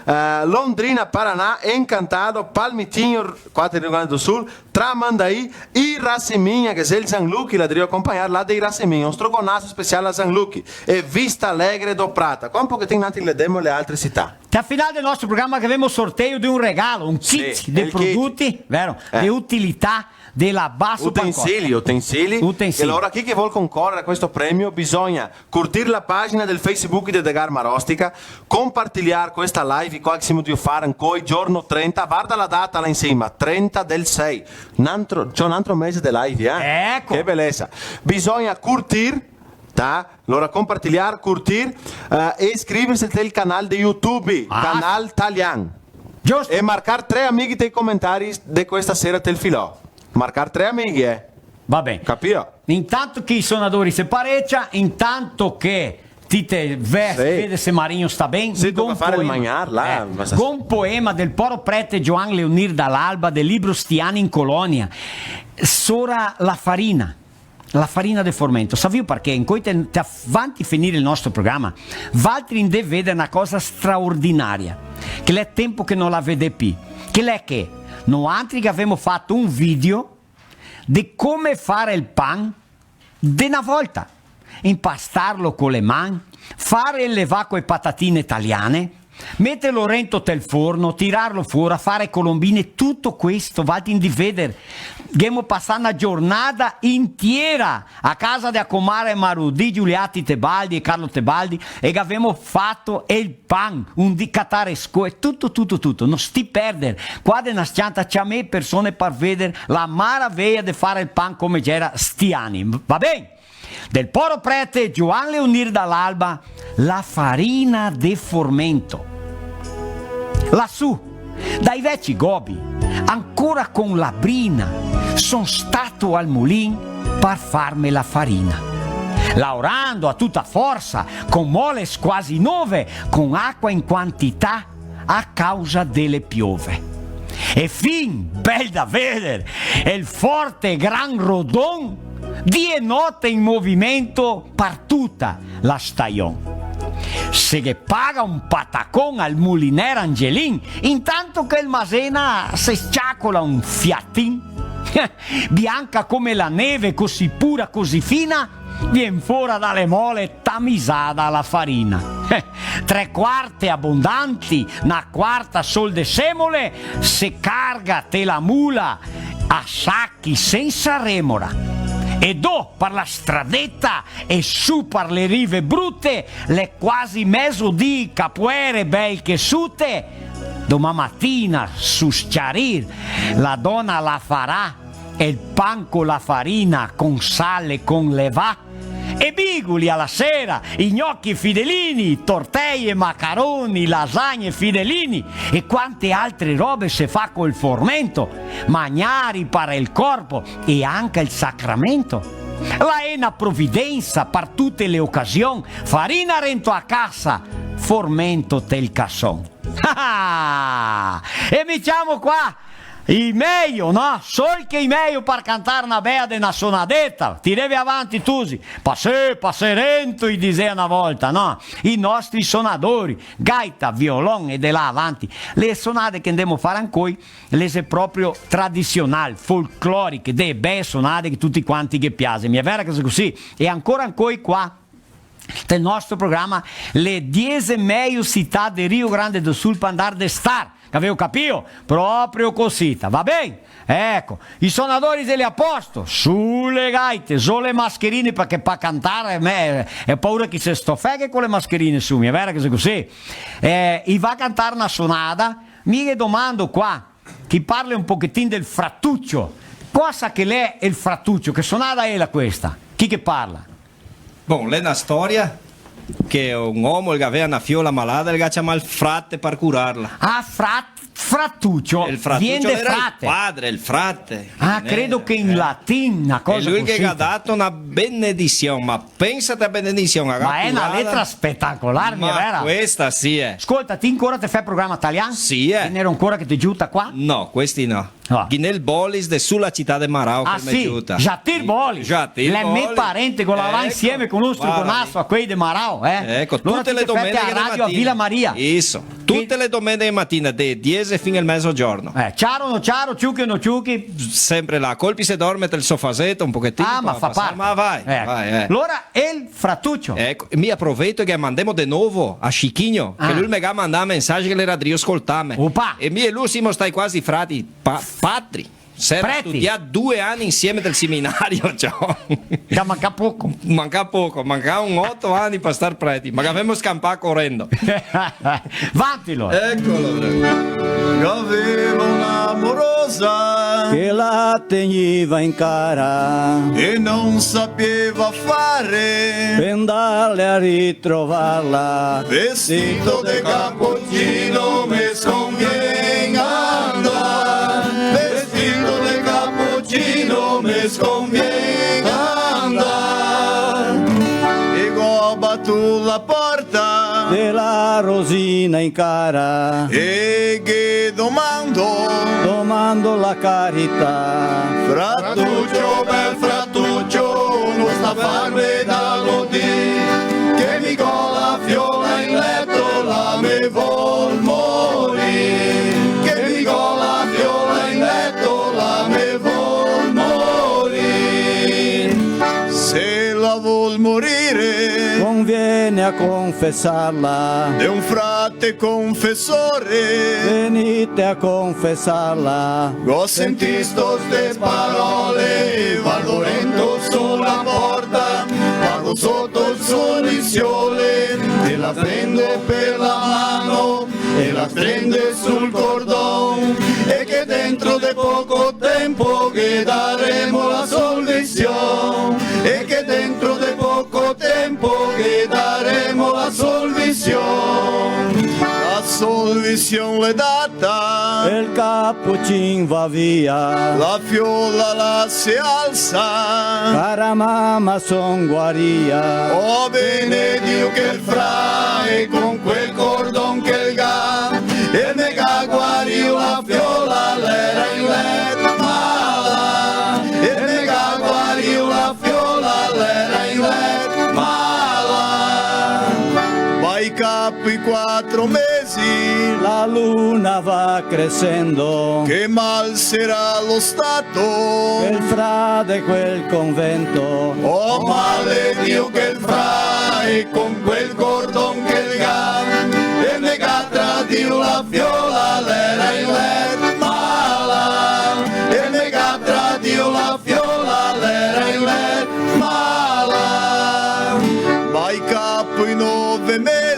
Eh, Londrina, Paraná, Encantado, Palmitinho, qua del Rio Grande do Sul, Tramandaí, Iraceminha, che xe el Gianluchi, la drio accompagnar là de Iraceminha, un struconaso special a Gianluchi, e Vista Alegre do Prata. Qua un pochetin nantri le demo le altre cità. Te final del nostro programa che gavemo sorteio de un regalo, un Sì, kit de el kit. produti, vero? Eh. De utilità de la Basso Utensili, Pancotta. utensili. Utensili. E alora chi che vol concorrere a questo premio bisogna curtir la pagina del Facebook de Edgar Marostica, compartilhar questa live qua che semo drio far ancoi giorno trenta, varda la data là in sima, trenta del sei, n'antro, ciò, n'antro mese de live, eh? Eco. Che belesa. Bisogna curtir, ta? Alora compartilhar, curtir, eh, e iscriverse del canal de YouTube, Ah. Canal Talian. Giusto. E marcar tre amighi dei comentaris de questa sera del filò. Marcar tre amighi, eh. Va ben. Capìo? Intanto che i sonadori se parecia, intanto che ti te ve-, Sì. vede se Marinho sta ben, Sì, go toca un fare el poema. magnar, là, Eh, ma sta go un poema del poro prete Giovan Leonir Dall'Alba del libro Sti ani in colonia, Sora la farina. La farina de formento. Savìo parché? Incoi te, te avanti finir el nostro programa, valtri ndè veder na cosa straordinaria, che l'è tempo che no la vedè pi. Che l'è che noantri che gavemo fato un video de come fare el pan de na volta. Impastarlo co le man, fare el levà co e patatine taliane, meterlo rento tel forno, tirarlo fora, fare colombine, tuto questo, valtri ndì veder. Ghemo pasà na giornada intiera a casa de a comare Marudì, Giuliati Tebaldi e Carlo Tebaldi, e gavemo fato el pan, un dì catare scoe, tuto, tuto, tuto. No stì perder, qua de na s-cianta ciamè persone par veder la maraveja de fare el pan come gera sti ani. Va ben? Del poro prete Gioan Leonir Dall'Alba, la farina de formento. Lasù, dai veci gobi, ancora con la brina, son stato al mulin par farme la farina. Laorando a tuta forsa, con moles quasi nove, con acua in quantità, a causa de le piove. E fin, bel da veder, el forte gran rodon, dì e note in movimento par tuta la stajon. Se ghe paga un patacon al mulinèr Angelin, intanto che el masena se s-ciacola un fiatin. Bianca come la neve, così pura, così fina, vien fora da le mole tamisada la farina. Eh, tre quarte abondanti, na quarta sol de semole, se carga te la mula a sachi sensa remora. E do par la stradeta e su par le rive brute, l'è quasi mesodì, capoere bel che sute. Doman matina, su s-ciarir, la dona la farà el pan co la farina, con sal e con levà, e bigoli a la sera, i gnochi e fidelini, tortei e macaroni, lasagne e fidelini, e quante altre robe se fa col formento, magnari par el corpo e anca el sacramento. La è na providensa par tute le ocasion, farina rento a casa, formento tel cason. Ah! E mi ciamo qua i mejo, no? Sol che i mejo par cantar na bea de na sonadeta. Tireve avanti, tusi. Pasè, pasè rento, i disea na volta, no? I nostri sonadori, gaita, violon e de là avanti. Le sonade che ndemo far ancoi, le xe proprio tradisional, folcloriche, de bee sonade che tuti quanti ghe piase. Mi è vera che xe cusì? E ancora ancoi qua del nostro programa, le diese mejo cità de Rio Grande do Sul par ndar de star. Gaveo capìo? Proprio cosita, va ben? Eco, i sonadori dele a posto, su le gaite, zo le mascherine, parché par cantar, me, go paura che i se stofeghe co le mascherine su, mi è vera che xe cusì? Eh, i va a cantar na sonada, mi ghe domando qua, che i parle un pochetin del fratucio. Cosa che l'è el fratucio? Che sonada è la questa? Chi che parla? Bon, l'è na storia che un omo el gavea na fiola malada e el ga ciamà el frate par curarla. Ah, frat-, fratucio. El fratucio vien de l'era el frate. Padre, el frate. Ah, eh, credo che in latin, na cosa cusì. E lu el ghe ga dato na benedision, ma Pensa te a benedision, ma è na letra spetacolar, mia vera? Ma questa sì, eh. Scolta, ti ancora te fè programa talian? Sì, eh. Ghe n'era ancora che te giuta qua? No, questi no. Ah. Ghe n'è el Bolis de su la cità de Marau che me giuta. Jatir Bolis. Jatir Bolis. L'è me parente, che lavora insieme co nostro, co Naso, a quei de Marau, eh. Eco, alora tute le domeniche de matina. A Radio Vila Maria. Isso. Tute le domeniche de matina, de diese fin al mezogiorno. Eh, ciaro o no ciaro, ciuchi o no ciuchi. Sempre là, colpi se dorme, te el sofaseto, un pochetin. Ah, ma fa parte. Ma vai, vai, eh. Alora, el fratucio. Eco, mi aproveito che mandemo de novo a Chiquinho, che lu me ga mandà mensagio che l'era drio scoltarme. Opa! E mi e lu semo stai quasi frati, pa-, patri. S'era studià due ani insieme del seminario, ciò. Che manca poco. Manca poco, manca un oto ani par star preti, ma che gavemo scampà corendo. Vanti, alora. Ecolo. Gaveva una morosa che la tegniva in cara e non sapeva fare pe andarle a ritrovarla. Vestito de cappuccino me sconvien andar, vestito de cappuccino me sconvien andar. E go batù la porta de la Rosina in cara e ghe domando, domando la carità. Fratucio, bel fratucio, no sta farme da godì, che mi go la fiola in leto, la me vol morir, che mi go la A confesarla. De un frate confesore. Venite a confesarla. Go sentisto ste parole, vardo rento su la porta, vardo soto el so lisiole, e la prende per la mano, e la stende sul cordon, e che dentro de poco tempo ghe daremo la solvision, e che dentro de poco tempo ghe daremo la solvision. La solvision l'è data. El capocin va via. La fiola la se alsa. Cara mama, son guaria. Oh, benedio quel fra, e con quel cordon che el ga, el me ga guario la fiola, l'era in let mala. El me ga guario la fiola, l'era in let mala. Ma i capi quatro mesi. La luna va cresendo. Che mal sarà lo stato. El fra de quel convento. Oh, maledio quel fra, e con quel cordon che el ga, el me ga tradio la fiola, l'era in let mala. El me ga tradio la fiola, l'era in let mala. Ma i capi nove mesi.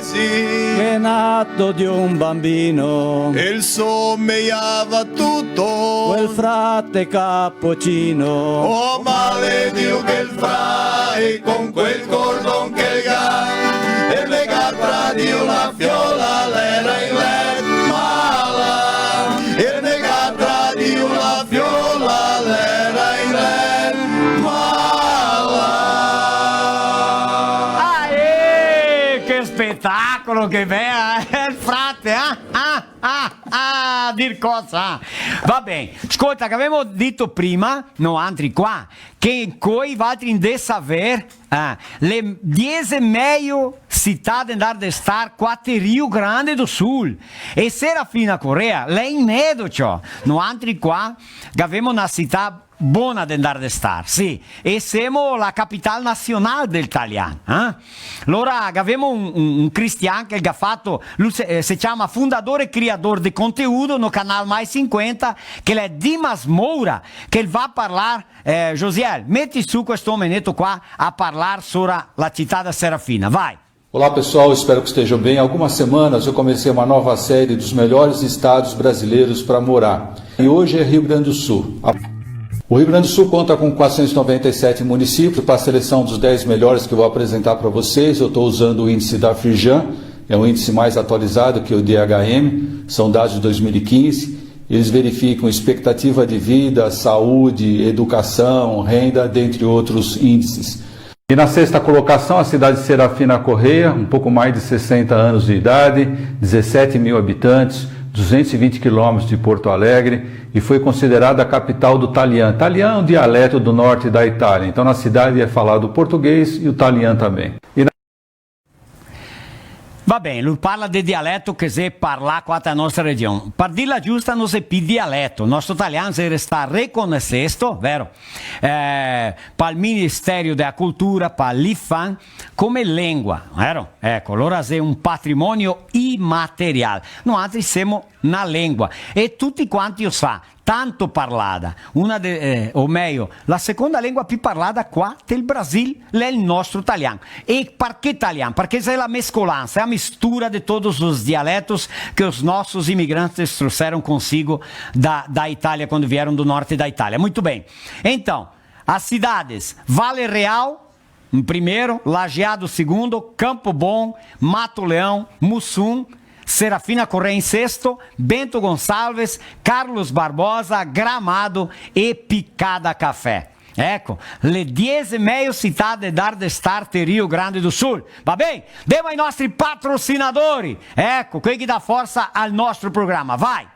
Che nato de un bambino. El somejava tuto. Quel frate capocino. Oh, maledio quel fra, e con quel cordon che el ga, el me ga tradio la fiola, l'era in let mala. El me ga tradio la fiola, l'era in let mala. Aê, che spetacolo, che bela, eh, el frate, eh? Ah, ah, ah, dir cosa? Va ben, scolta, che gavemo dito prima, noantri qua, che coi valtri ndè saver, eh, le diese mejo cità de ndar de star qua te Rio Grande do Sul. E Serafina Corrêa l'è in medo, ciò. Noantri qua, che gavemo na cità bona de ndar de star, sì. E semo la capital nasional del talian, eh? Alora, gavemo un, un, un cristian che el ga fato, lu se, eh, se ciama fundador e criador de conteúdo no canal Mais cinquenta, che l'è Dimas Moura, che el va a parlar, eh, Josiel, meti su questo omeneto qua a parlar sora la cità da Serafina, vai. Olá, pessoal, espero que estejam bem. Há algumas semanas eu comecei uma nova série dos melhores estados brasileiros para morar. E hoje é Rio Grande do Sul. A-, o Rio Grande do Sul conta com quatrocentos e noventa e sete municípios. Para a seleção dos dez melhores que eu vou apresentar para vocês, eu estou usando o índice da Firjan, é um índice mais atualizado que o I D H M, são dados de dois mil e quinze. Eles verificam expectativa de vida, saúde, educação, renda, dentre outros índices. E na sexta colocação, a cidade de Serafina Corrêa, um pouco mais de sessenta anos de idade, dezessete mil habitantes, duzentos e vinte quilômetros de Porto Alegre, e foi considerada a capital do talian. Talian é um dialeto do norte da Itália, então na cidade é falado o português e o talian também. E na Va ben, lu parla de dialeto che se parla qua te nostra region. Par dirla giusta, no xe pi dialeto. Nostro talian xe restà reconosesto, vero? Eh, pal Ministerio dea Cultura, pa l'IPHAN, come lengua, vero? Eco, alora xe un patrimonio imaterial. Noantri semo na lengua. E tuti quanti o sa, tanto parlada, una de, eh, o mejo, la seconda lengua pi parlada qua tel Brasil l'è el nostro talian. E parché talian? Parché xe la mescolansa, é a mistura de todos os dialetos que os nossos imigrantes trouxeram consigo da, da Itália quando vieram do norte da Itália. Muito bem. Então, as cidades, Vale Real, em primeiro, Lajeado segundo, Campo Bom, Mato Leão, Muçum, Serafina Corrêa em sexto, Bento Gonçalves, Carlos Barbosa, Gramado e Picada Café. Eco, le diese mejo cità de ndar de star te Rio Grande do Sul. Va ben? Demo ai nostri patrocinadori. Eco, quei che dà forsa al nostro programa. Vai!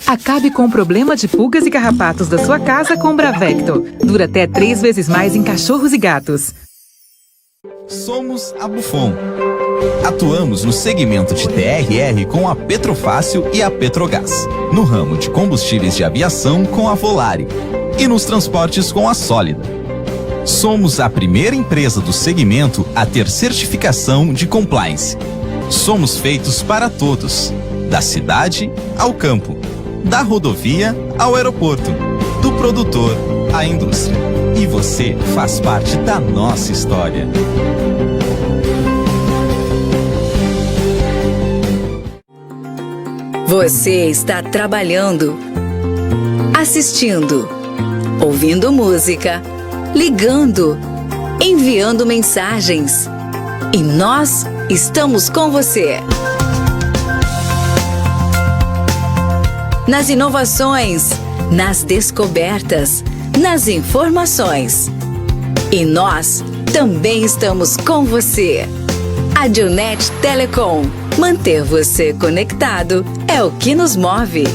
Acabe com o problema de pulgas e carrapatos da sua casa com Bravecto. Dura até três vezes mais em cachorros e gatos. Somos a Buffon. Atuamos no segmento de T R R com a Petrofácil e a Petrogás, no ramo de combustíveis de aviação com a Volare e nos transportes com a Sólida. Somos a primeira empresa do segmento a ter certificação de compliance. Somos feitos para todos, da cidade ao campo, da rodovia ao aeroporto, do produtor à indústria. E você faz parte da nossa história. Você está trabalhando, assistindo, ouvindo música, ligando, enviando mensagens. E nós estamos com você. Nas inovações, nas descobertas, nas informações. E nós também estamos com você. Adilnet Telecom. Manter você conectado é o que nos move.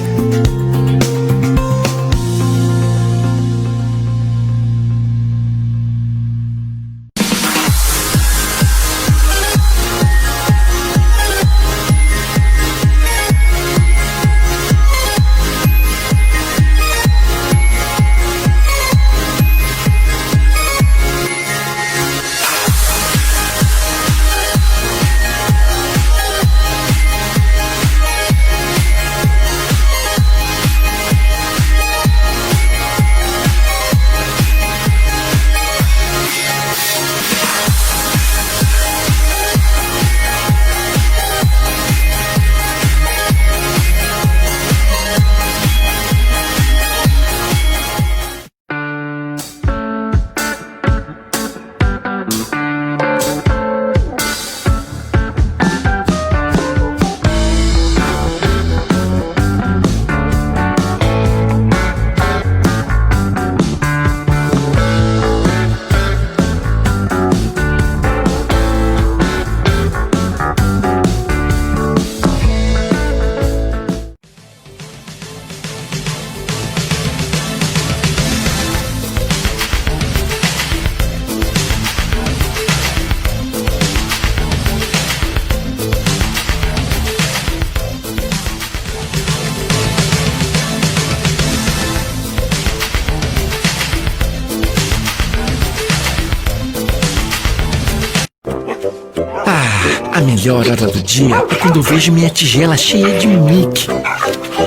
Ah, a melhor hora do dia é quando eu vejo minha tigela cheia de Mickey.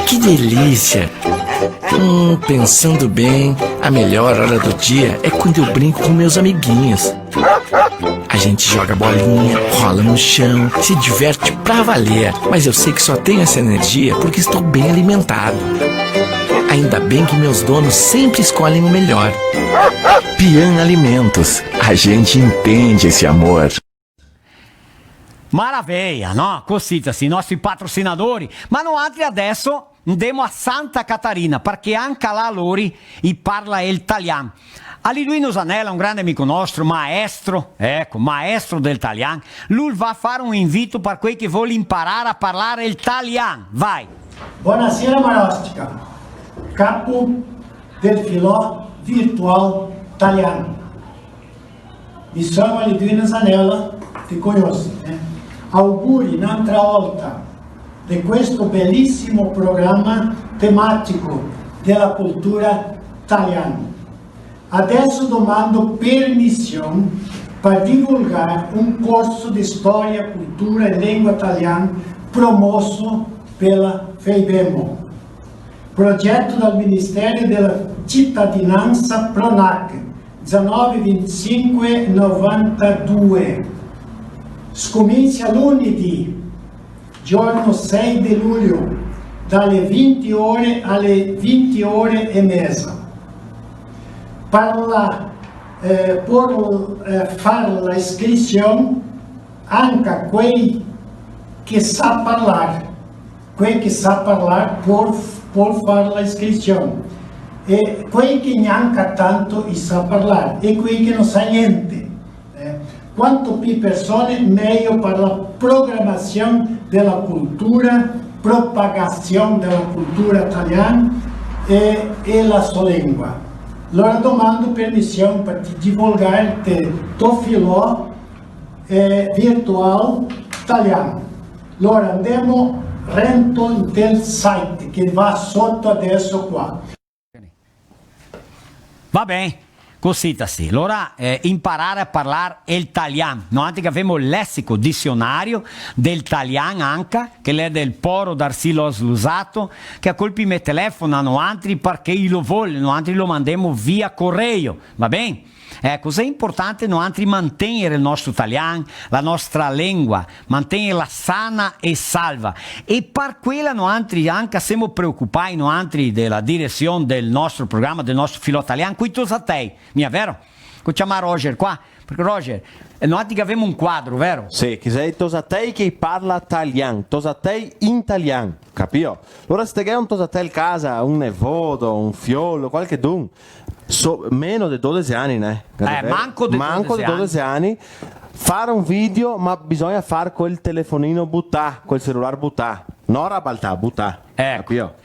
Que delícia! Hum, pensando bem, a melhor hora do dia é quando eu brinco com meus amiguinhos. A gente joga bolinha, rola no chão, se diverte pra valer. Mas eu sei que só tenho essa energia porque estou bem alimentado. Ainda bem que meus donos sempre escolhem o melhor. Pian Alimentos, a gente entende esse amor. Maraveia, no? Cosita, sì, i nostri patrosinadori. Ma noantri adeso ndemo a Santa Catarina, parché anca là lori i parla el talian. A Liduino Zanella, un grande amico nostro, maestro, eco, maestro del talian, lu va a fare un invito par quei che vol imparare a parlare el talian. Vai! Bonasera, Marostica, capo del filò virtual talian. Mi son Liduino Zanella, te conosi, eh? Auguri n'antra volta de questo belisimo programa tematico dela cultura taliana. Adeso domando permision par divulgar un corso de storia, cultura e lengua taliana promoso pela Feibemo. Progeto dal Ministério dela Citadinansa, Pronac, dizanove, vintisinque, novantadue. Scominsia lunedì, giorno sei de luglio, dale vinti ore ale vinti ore e meza. Par la, eh, por, eh, far la iscrision, anca quei che sa parlar, quei che sa parlar por, por far la iscrision, e quei che gnanca tanto i sa parlar, e quei che no sa gnente. Eh, quanto pi persone, mejo par la programasion dela cultura, propagasion dela cultura taliana e, e la so lengua. Lora domando permision par ti divulgar te, to filò, Eh, virtual talian. Lora, andemo rento del site che va soto adeso qua. Va ben, cosita sì. Lora, eh, imparare a parlar el talian. Noantri che gavemo el lesico, disionario del talian anca, che l'è del poro Darcy Loss Luzzatto, che a colpi me telefona a noantri parché i lo vol, noantri lo mandemo via coreio, va ben? Eco, xe inportante noantri mantegner el nostro talian, la nostra lengua, mantegnerla sana e salva. E par quela noantri anca semo preocupai, noantri de la diresion del nostro programa, del nostro Filò Talian, coi tosatei, mia vero? Co ciamà Roger qua? Parché Roger, eh, noantri che gavemo un quadro, vero? Sì, che xe i tosatei che parla talian, tosatei in talian, capio? Alora se te ghè un tosatel casa, un nevodo, un fiolo, qualchedun, so-, meno de dodese ani, né? Eh, manco de dodese ani. Manco de dodese ani, far un video, ma bisogna far col telefonino butà, col celular butà, no rabaltà, butà. Eco. Capio?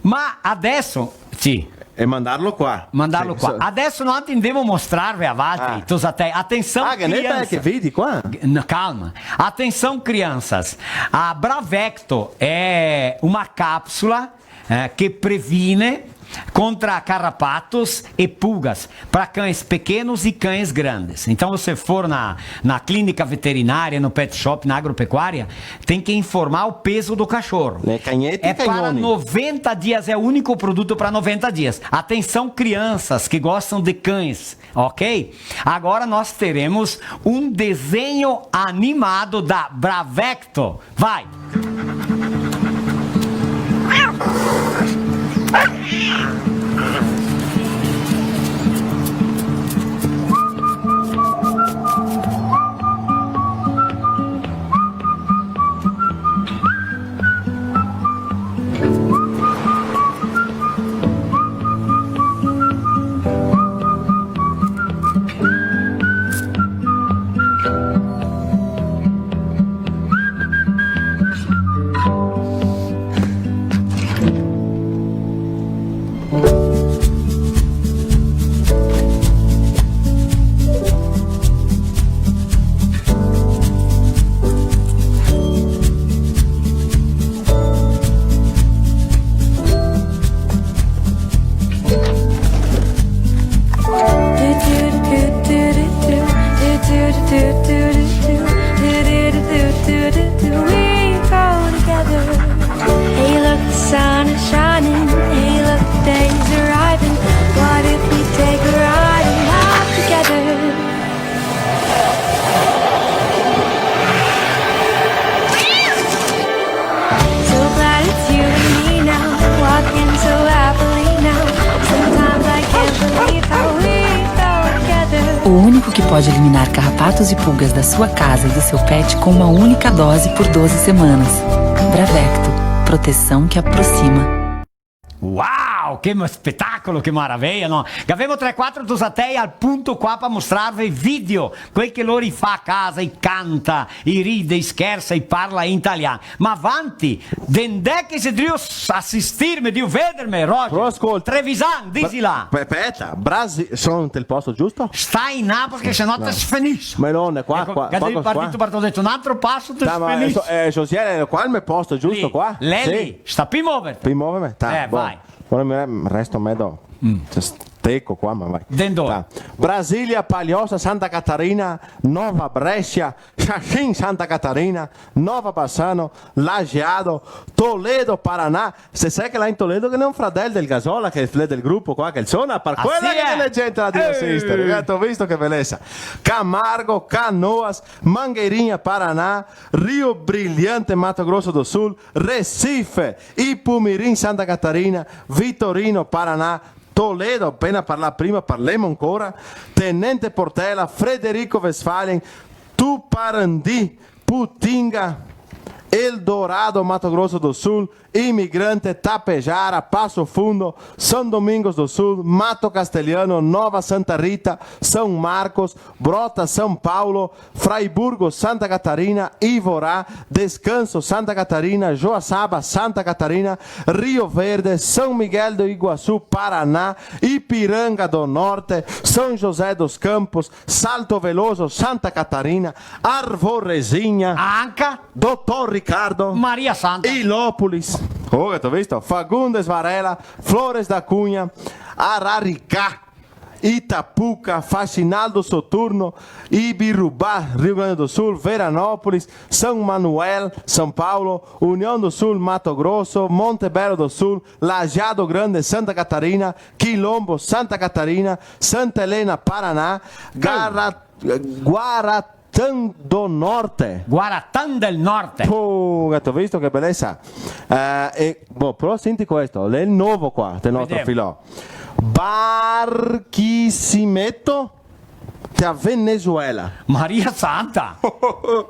Ma adeso, sì. E mandarlo qua. Mandarlo qua. Sì, so- Adeso noantri ndemo mostrarve a valtri, ah, tosatei. Atension, ah, che ne crianças. Che vedi qua? No, calma. Atension, crianças. A Bravecto é uma cápsula, eh, que previne contra carrapatos e pulgas para cães pequenos e cães grandes. Então, você for na, na clínica veterinária, no pet shop, na agropecuária, tem que informar o peso do cachorro. Le cagnete e i cagnoni. É para noventa dias, é o único produto para noventa dias. Atenção, crianças que gostam de cães, ok? Agora nós teremos um desenho animado da Bravecto. Vai! We go together. Hey, look, the sun is shining. Hey, look, the day's arriving. What if we take a ride and laugh together? So glad it's you and me now, walking so happily now. Sometimes I can't believe how we go together. O único que pode eliminar carrapatos e pulgas da sua casa e do seu pet com uma única dose por doze semanas. Bravecto, proteção que aproxima. Wow, che mo-, spetacolo, che maraveia, no? Gavemo tre, quatro tosatei al punto qua par mostrarve i video, quei che lori i fa a casa, i canta, i ride, i schersa, i parla in talian. Ma vanti, de ndè che xe drio s-, asistirme, drio vederme, Roger? Però scolta. Trevisan, disi là. Bra-, pe-, speta, Brasi-, son nel posto giusto? Stai in là, parché se no te sfenis. Melone, qua, eco, qua, che qua, devi qua. Partir, par te go dito, un altro paso te sfenis. Dai, ma, eh, so-, eh, Josiele, qua el me posto giusto, lì, qua? Lì, sì. Sta pi moverte. Pi moverme? Ta, eh, bon. Vai. Ora mi re-, resto medo. Mm. Cioè, steco qua, ma vai. Dendò. Ta. Brasilia, Palhoça, Santa Catarina, Nova Bréscia, Xaxim, Santa Catarina, Nova Bassano, Lajeado, Toledo, Paraná. Se sa che là in Toledo che ghe n'è un fradel del Gasola, che l'è del grupo qua, che el sona, par quela che ghe n'è gente là drio asistere. Eh. Eh, te go visto che belesa. Camargo, Canoas, Mangueirinha, Paraná, Rio Brilhante, Mato Grosso do Sul, Recife, Ipumirim, Santa Catarina, Vitorino, Paraná, Toledo, apena parlà prima, parlemo ancora, Tenente Portela, Frederico Westphalen, Tuparandi, Putinga, Eldorado, Mato Grosso do Sul, Imigrante, Tapejara, Passo Fundo, São Domingos do Sul, Mato Castelhano, Nova Santa Rita, São Marcos, Brotas, São Paulo, Fraiburgo, Santa Catarina, Ivorá, Descanso, Santa Catarina, Joaçaba, Santa Catarina, Rio Verde, São Miguel do Iguaçu, Paraná, Ipiranga do Norte, São José dos Campos, Salto Veloso, Santa Catarina, Arvorezinha, Anca. Doutor Ricardo, Maria Santa. Ilópolis, oh, te go visto? Fagundes Varela, Flores da Cunha, Araricá, Itapuca, Faxinal do Soturno, Ibirubá, Rio Grande do Sul, Veranópolis, São Manuel, São Paulo, União do Sul, Mato Grosso, Monte Belo do Sul, Lajeado Grande, Santa Catarina, Quilombo, Santa Catarina, Santa Helena, Paraná, Gara-, Guaratã do Norte. Guaratã del Norte. Pô, te go visto, che belesa. Eh, e, boh, però senti questo, l'è el novo qua, del nostro filò. Vedemo. Barquisimeto, da Venezuela. Maria Santa!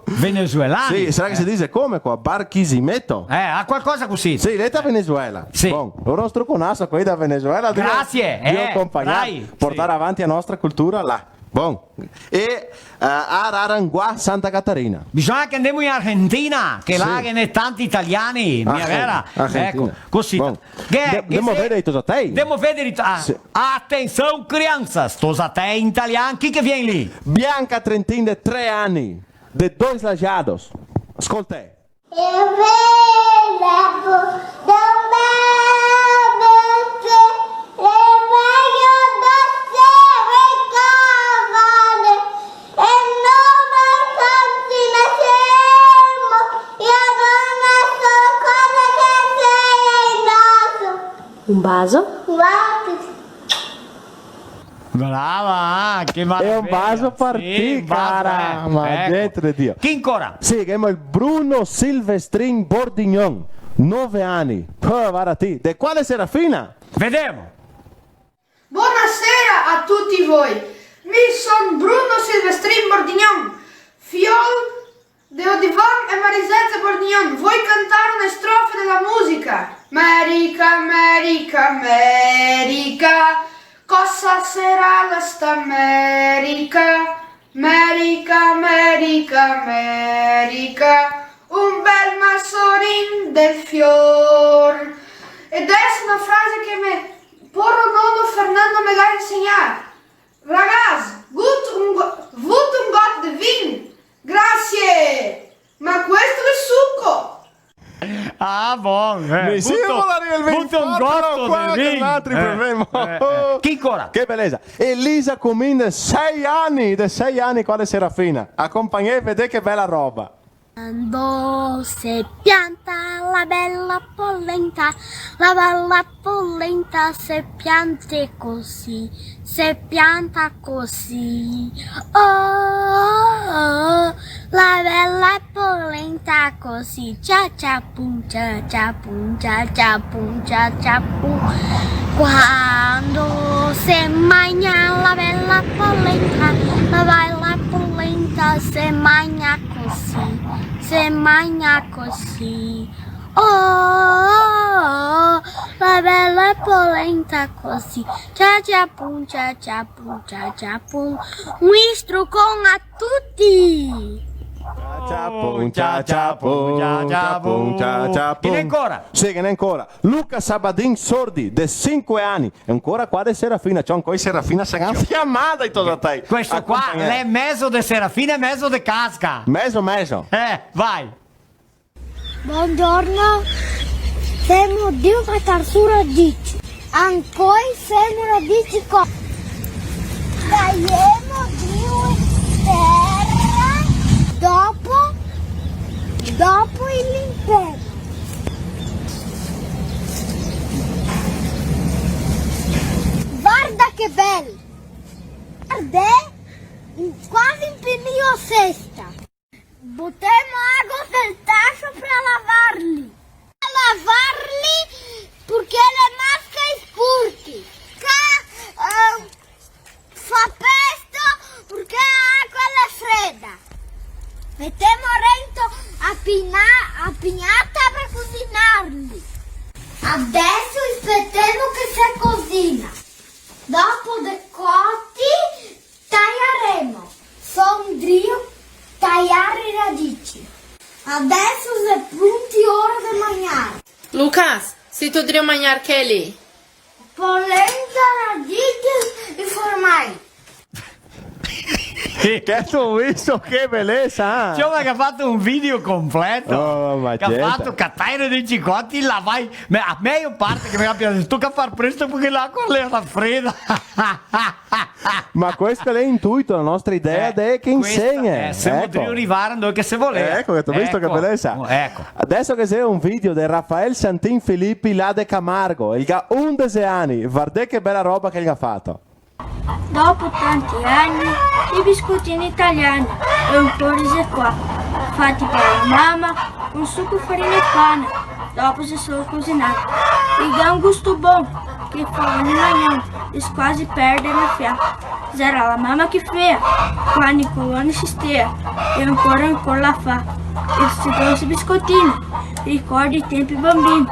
Venezuelani? Sì, sarà che se dixe come qua? Barquisimeto? Eh, ga qualcosa cusì. Sì, l'è da Venezuela. Sì. Bon, un struconaso a quei da Venezuela, Dio, grazie, Dio, eh, compagnar, dai, portar avanti la nostra cultura là. Bon. E, eh, Araranguá, Santa Catarina. Bisogna che andemo in Argentina, che là ghe n'è tanti italiani, mia vera? Argen-, Argentina. Eco, cusì. Bon. Che, de-, che demo vedere i tosatei? Demo vedere i to-, ah, sì. Atenção, crianças, tosatei in italian, chi che vien lì? Bianca Trentin de tre ani, de Dois Lajeados. Scoltè. Un baso? Brava, ah, che maraveja. Xe un baso par ti, cara, eh, ma eco. Gente de Dio. Chi ancora? Sì, che gavemo el Bruno Silvestrin Bordignon, nove ani. Pò, varda ti, de quale Serafina? Vedemo. Bonasera a tuti voi. Mi son Bruno Silvestrin Bordignon, fiol de Odivon e Mariseta Bordignon, voi cantar una strofa de la musica. Merica, Merica, Merica, cosa sarà la sta Merica? Merica, Merica, Merica, un bel masorin del fior. E deso na frase che me poro nono Fernando me ga insegnà. Ragaz, vut un go-, vut un got de vin? Grasie! Ma questo xe suco! Ah, bon, eh, mi sì, vut, volarìa el vin, vut un got de vin. Qua che noaltri bevemo. Eh, eh. Chi ancora? Che belesa. Elisa Comin de sei ani, de sei ani, quale Serafina. Acompagnè, vedè che bela roba. Quando se pianta la bela polenta, la bela polenta se pianta così, se pianta così. Oh, oh, oh, la bela polenta così, cia cia pum, cia cia pum, cia cia pum, cia cia pum. Quando se magna la bela polenta, la bela polenta se magna così, se magna così. Oh, oh, oh, oh, la bela polenta così. Cia cia pum, cia cia pum, cia cia pum. Un strucon a tuti! Cia cia pum, cia cia pum, cia cia pum, cia cia pum. Ghe n'è ancora? Sì, ghe n'è ancora. Luca Sabadin Sordi, de sinque ani. E ancora qua de Serafina, ciò, ancora i Serafina se ga infiamà i tosatei. Questo qua l'è mezo de Serafina e mezo de Casca. Mezo, mezo. Eh, vai. Bongiorno, semo de una tarsura dici. Ancoi semo una dici co-, caiemo de tera dopo, dopo l'inferno. Varda che bel! Vardè, quasi inpinìo a sesta. Butemo ago del taso pra lavarli. Lavarli, parché le masche i sporchi. Ca-, eh, fa presto, parché l'acua l'è freda. Metemo rento a pina-, a pignata pra cusinarli. Voio magnar cheli. Polenta, radicchio e formai. Che te go visto, che belesa, eh? Ciò, ma che ga fato un video completo. Oh, ma certo. Che ga fato catare dei cicotti, là vai. Ma la mejo parte che me ga piaciuto, toca far presto parché l'acua l'è rafreda. Ma questa l'è intuito, la nostra idea, eh, de che questa insegna. Eh, semo drio rivar dove che se volea. Eco, che te go visto, che belesa. Eco. Adeso ghe xe un video de Rafael Santin Filippi, là de Camargo, el ga undese ani, vardè che bela roba che el ga fato. Dopo tanti ani, i biscotini italiani e un po' risi qua, fati par la mama, con suco, farina e pane, dopo se sono cusinati. I ga un gusto bon, che fa ogni magnon, e squasi perde la fià. Sarà la mama che fea, quando i coloni si stea, e ancora, ancora la fa. E sti dolci biscotini, ricordi i tempi bambini,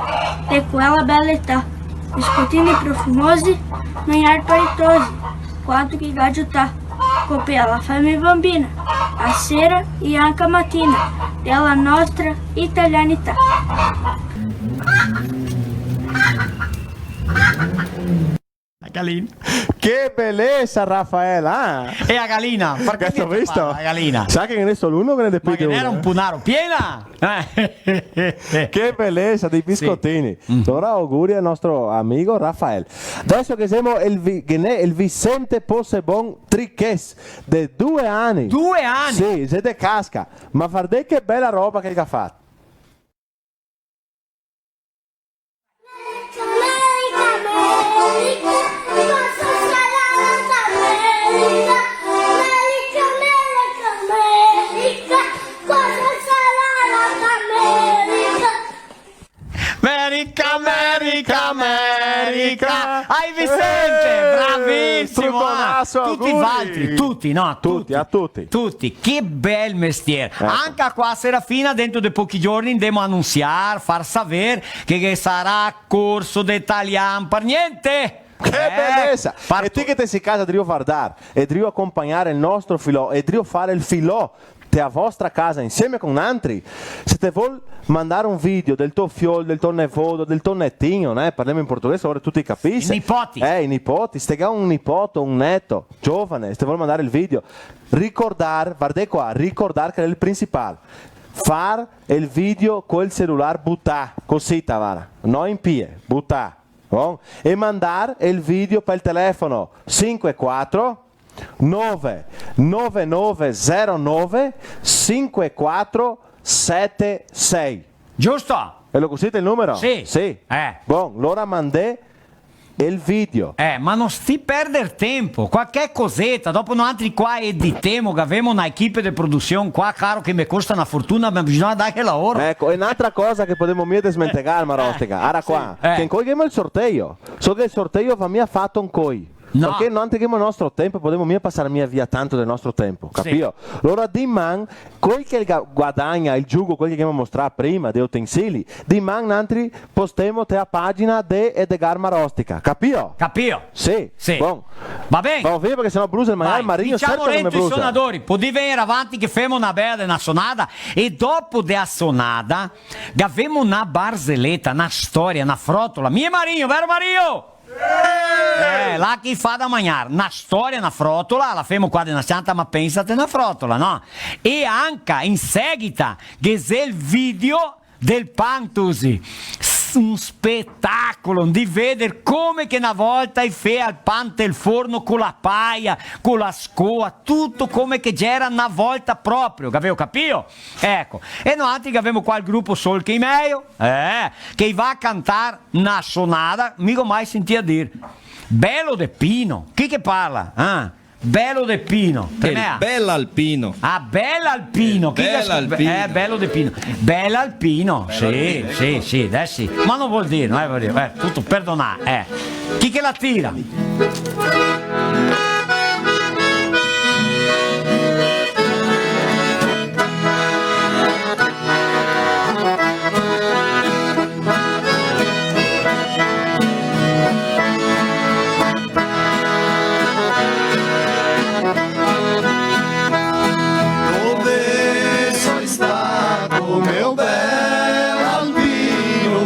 de quela bela età. Biscotini profumosi, magnar paritosi, quanto che ga giutà, copea la fame bambina, a sera e anca a matina, dela nostra italianità. La galina. Che belesa, Rafaela, ah! E la galina? Parché te parla la galina? Sa che ghe n'è solo uno che ne depende uno, eh? Ma ghe n'era un punaro piena! Eh. Che belesa dei biscotini. Sì. Mm. Alora auguri al nostro amigo Rafael. Adeso che semo el Vi-, che n'è el Vicente Possebon Triches, de due ani. Due ani? Sì, xe de Casca. Ma vardè che bela roba che el ga fato. Merica, Merica, Merica. Ai Vicente, eh, bravisimo, ah. Struconaso, auguri. Tuti valtri, tuti, no, tuti, tuti, a tuti. Tuti, che bel mestier. Eco. Anca qua a Serafina, dentro de pochi giorni, ndemo a anunsiar, far saver che, che ghe sarà corso de talian par gnente. Che belesa! Eh, par tuti. E ti che te si casa drio vardar, e drio acompagnar el nostro filò, e drio far el filò te a vostra casa insieme con nantri, se te vol mandar un video del to fiol, del to nevodo, del to netinho, né? Parlemo in portoghese, ora tuti capise. I nipoti. Eh, i nipoti, se te ga un nipote, un neto, giovane, se te vol mandar el video, ricordar, vardè qua, ricordar che l'è el principal. Far el video col celular butà, cosita, vara, no in pie, butà. Bon? E mandar el video pel telefono sinque quatro nove nove nove zero nove sinque quatro sete sei. Giusto? E lo cosita el numero? Sì. Sì. Eh. Bon, lora mandè el video. Eh, ma no sti perder tempo, qualche coseta, dopo noantri qua editemo, che gavemo na equipe de produsion qua, caro, che me costa na fortuna, ma bisogna darghe laoro. Eco, e n'altra cosa che podemo mia desmentegar, Marostica, ara qua, sì, eh, che ancoi ghemo el sorteio. So che el sorteio va mia fato ancoi. No. Parché noantri ghemo el nostro tempo, podemo mia pasar mia via tanto del nostro tempo, capio? Sì. Alora diman, quel che ga-, guadagna el giugo, quel che ghemo mostrà prima, de utensili, diman nantri postemo te a pagina de Edgar Marostica, capio? Capio? Sì. Sì. Bon. Va ben. Vamo via, parché se no brusa el magnar, eh, Marino, diciamo, certo che me brusa. I sonadori, podì vegner avanti che femo na bela de na sonada, e dopo de a sonada, gavemo na barzeleta, na storia, na frotola. Mi e Marino, vero Marino? Eh, là che i fa da magnar, na storia, na frotola, la femo qua de na s-cianta, ma pensate na frotola, no? E anca in seguita, ghe xe el video del pan, tusi. S-, un spetacolo, de veder come che na volta i fea el pan del forno co la paia, co la scoa, tuto come che gera na volta proprio, gaveo capio? Eco, e noantri che gavemo qua el grupo Sol che i mejo, eh, che i va a cantar na sonada, mi go mai sentìa dir. Belo de Pino, chi che parla? Ah, Belo de Pino, che el mea? Bel Alpino. Ah, Bel Alpino, chi che... Bel Alpino. Eh, Belo de Pino. Bel Alpino, sì, sì, sì, adeso sì. Ma no vol dir, no xe, vol dir, eh, tuto perdonà, eh. Chi che la tira? Dove soi stato, meu bel Alpino?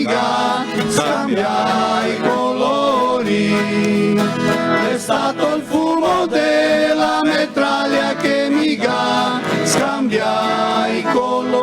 ga scambià i colori, è stato il fumo della metraglia che mi ga scambià i colori.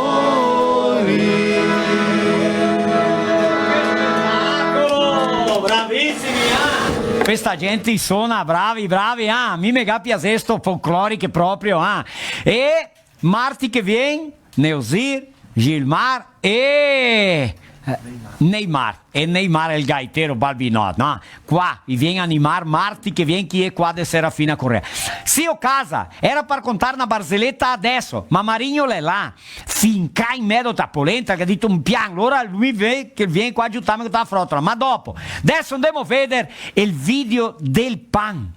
Miracolo! Bravisimi, ah! Questa gente sona, bravi, bravi, ah! Mi me ga piasesto folcloriche proprio, ah! E marti che vien, Neusir, Gilmar e, eh, Neymar. E Neymar el gaitero Balbinot, no? Qua, i vien animar marti che vien, chi xe qua de Serafina Corrêa. Sì, o casa, era par contar na barzeleta adeso, ma Marigno l'è là, fincà in medo ta polenta, che ga dito un pian, alora lui ve-, che vien qua a giutarme co ta frotola, ma dopo. Adeso ndemo veder el video del pan.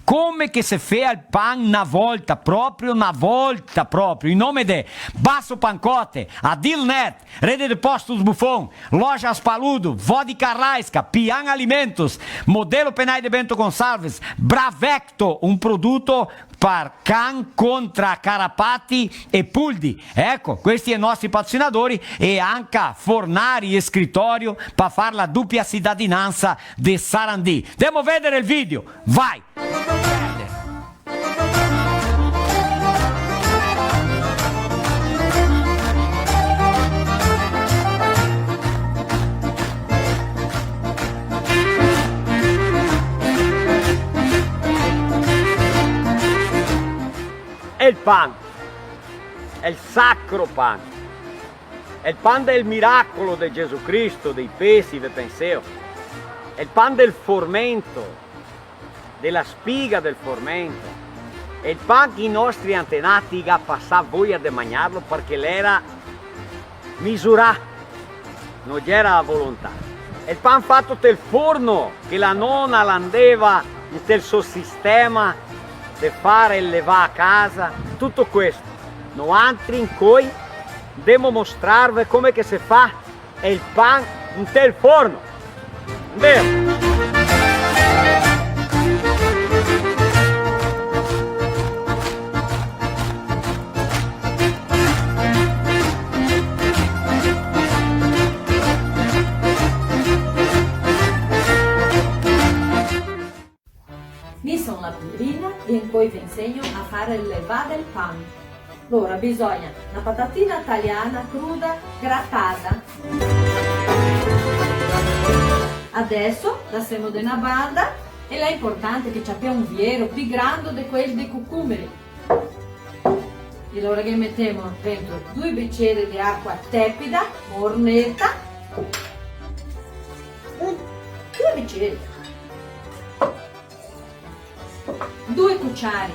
Come che se fea el pan na volta, proprio na volta, proprio. In nome de Basso Pancotte, Adilnet, Rede de Postos Buffon, Lojas Paludo, Vodka Raiska, Pian Alimentos, Modelo Penai de Bento Gonçalves, Bravecto, un produto par can contra carapati e puldi. Eco, questi i nostri patrocinadori e anca fornari e scritorio pa far la dupia citadinansa de Sarandi. Ndemo veder el video, vai! El pan, el sacro pan, el pan del miracolo de Gesù Cristo, dei pesi, ve penseo? El pan del formento, de la spiga del formento, el pan che i nostri antenati ga pasà voia de magnarlo parché l'era misurà, no gera a volontà. El pan fato tel forno, che la nona la ndeva inte el so sistema de fare el levà a casa, tuto questo. Noantri incoi ndemo mostrarve come che se fa el pan inte el forno. Ndemo! Mi son la Pirina e incoi ve insegno a fare el levà del pan. Alora, bisogna na patatina taliana cruda gratada. Adeso lasemo de na banda e l'è inportante che ciapemo un viero pì grando de quel de cucumeri. E alora che metemo dentro due biceri de acua tepida, morneta. Due, due biceri. Due cuciari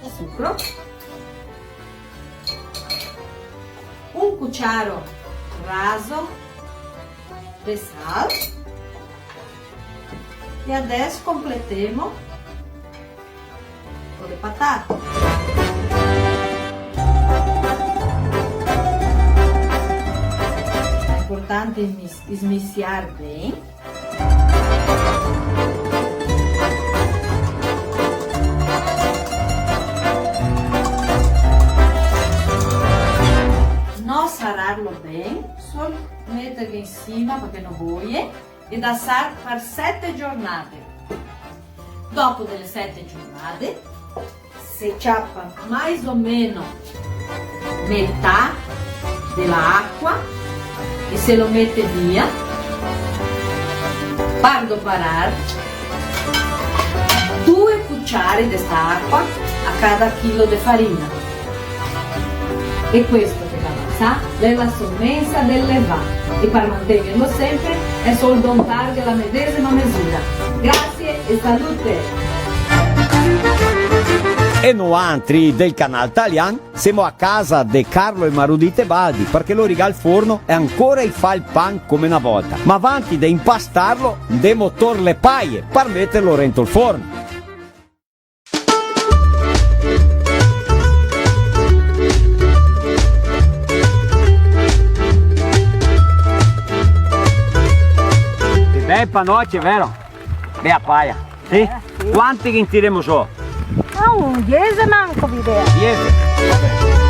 de sucro, un cuciaro raso de sal, e adeso completemo co le patate. Xe inportante smis-, smisiar ben. No sararlo ben, sol meterlo in sima parché no boie e dasar par sete giornade. Dopo dele sete giornade, se ciapa mais o meno metà de la acua e se lo mete via, par doparar due cuciare de sta acua a cada chilo de farina. E questo che va pasà l'è la somensa del levà, e par mantegnerlo sempre è sol dontarghe la medesima mesura. Grazie e salute! E noantri del Canal Talian semo a casa de Carlo e Marudì Tebaldi, parché lori i ga el forno e ancora i fa el pan come na volta. Ma avanti de impastarlo, ndemo tor le paie par meterlo rento el forno. Che bel panoce, vero? Bea paia. Sì? Eh, sì. Quanti che ne tiremo zo? Ah, un diese manco, v'idea. Diese? Va ben.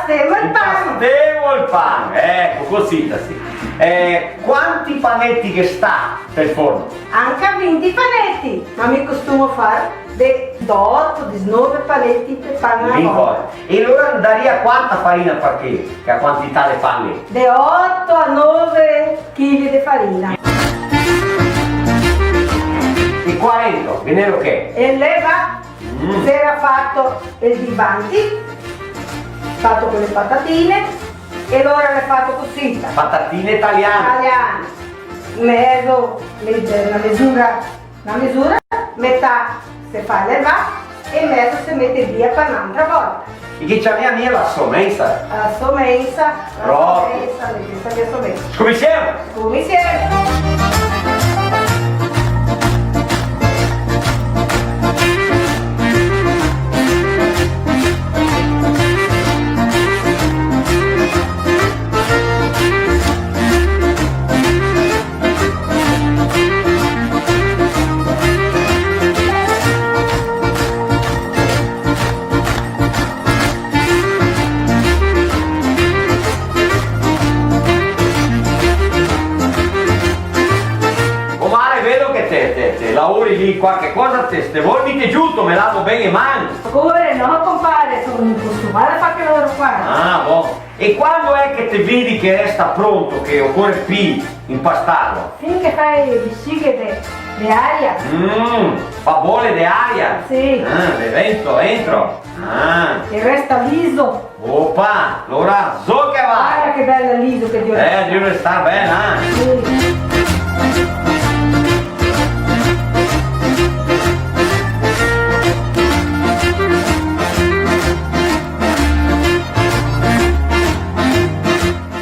Impastemo el pan. Impastemo el pan, eco, cusì, sì. Eh, quanti paneti che sta tel forno? Anca vinti paneti, ma mi costumo far de, do oto, disnove paneti de pan a la volta. Vinti. E alora andaria quanta farina par chelo, che a quantità de pan lì? De oto a nove chili de farina. E qua dentro, ghe n'era che? E leva. Mm. S'era fato el dì vanti, fato co le patatine, e alora l'è fato cusì. Patatine italiane. Italiane. Mezo, me-, na mesura, na mesura, metà se fa levà e mezo se mete via par n'antra volta. E che ciamea mia la somensa? La somensa, la somensa, la somensa. Scominsiemo? Scominsiemo. Comare, vedo che te, te, te laori lì qualche cosa, te, te vol, mi te giuto, me lavo ben le man. Core, no, compare, son costumada a far quel lavoro qua. Ah, bon. E quando xe che te vedi che el sta pronto, che ocore pi impastarlo? Fin che fa le bisighe de, de aria. Mm, fa bole de aria? Sì. Ah, de vento, dentro. Ah. E resta liso. Opa, alora zo che va! Varda che bel liso che drio restar. Eh, drio restar ben, eh? Sì.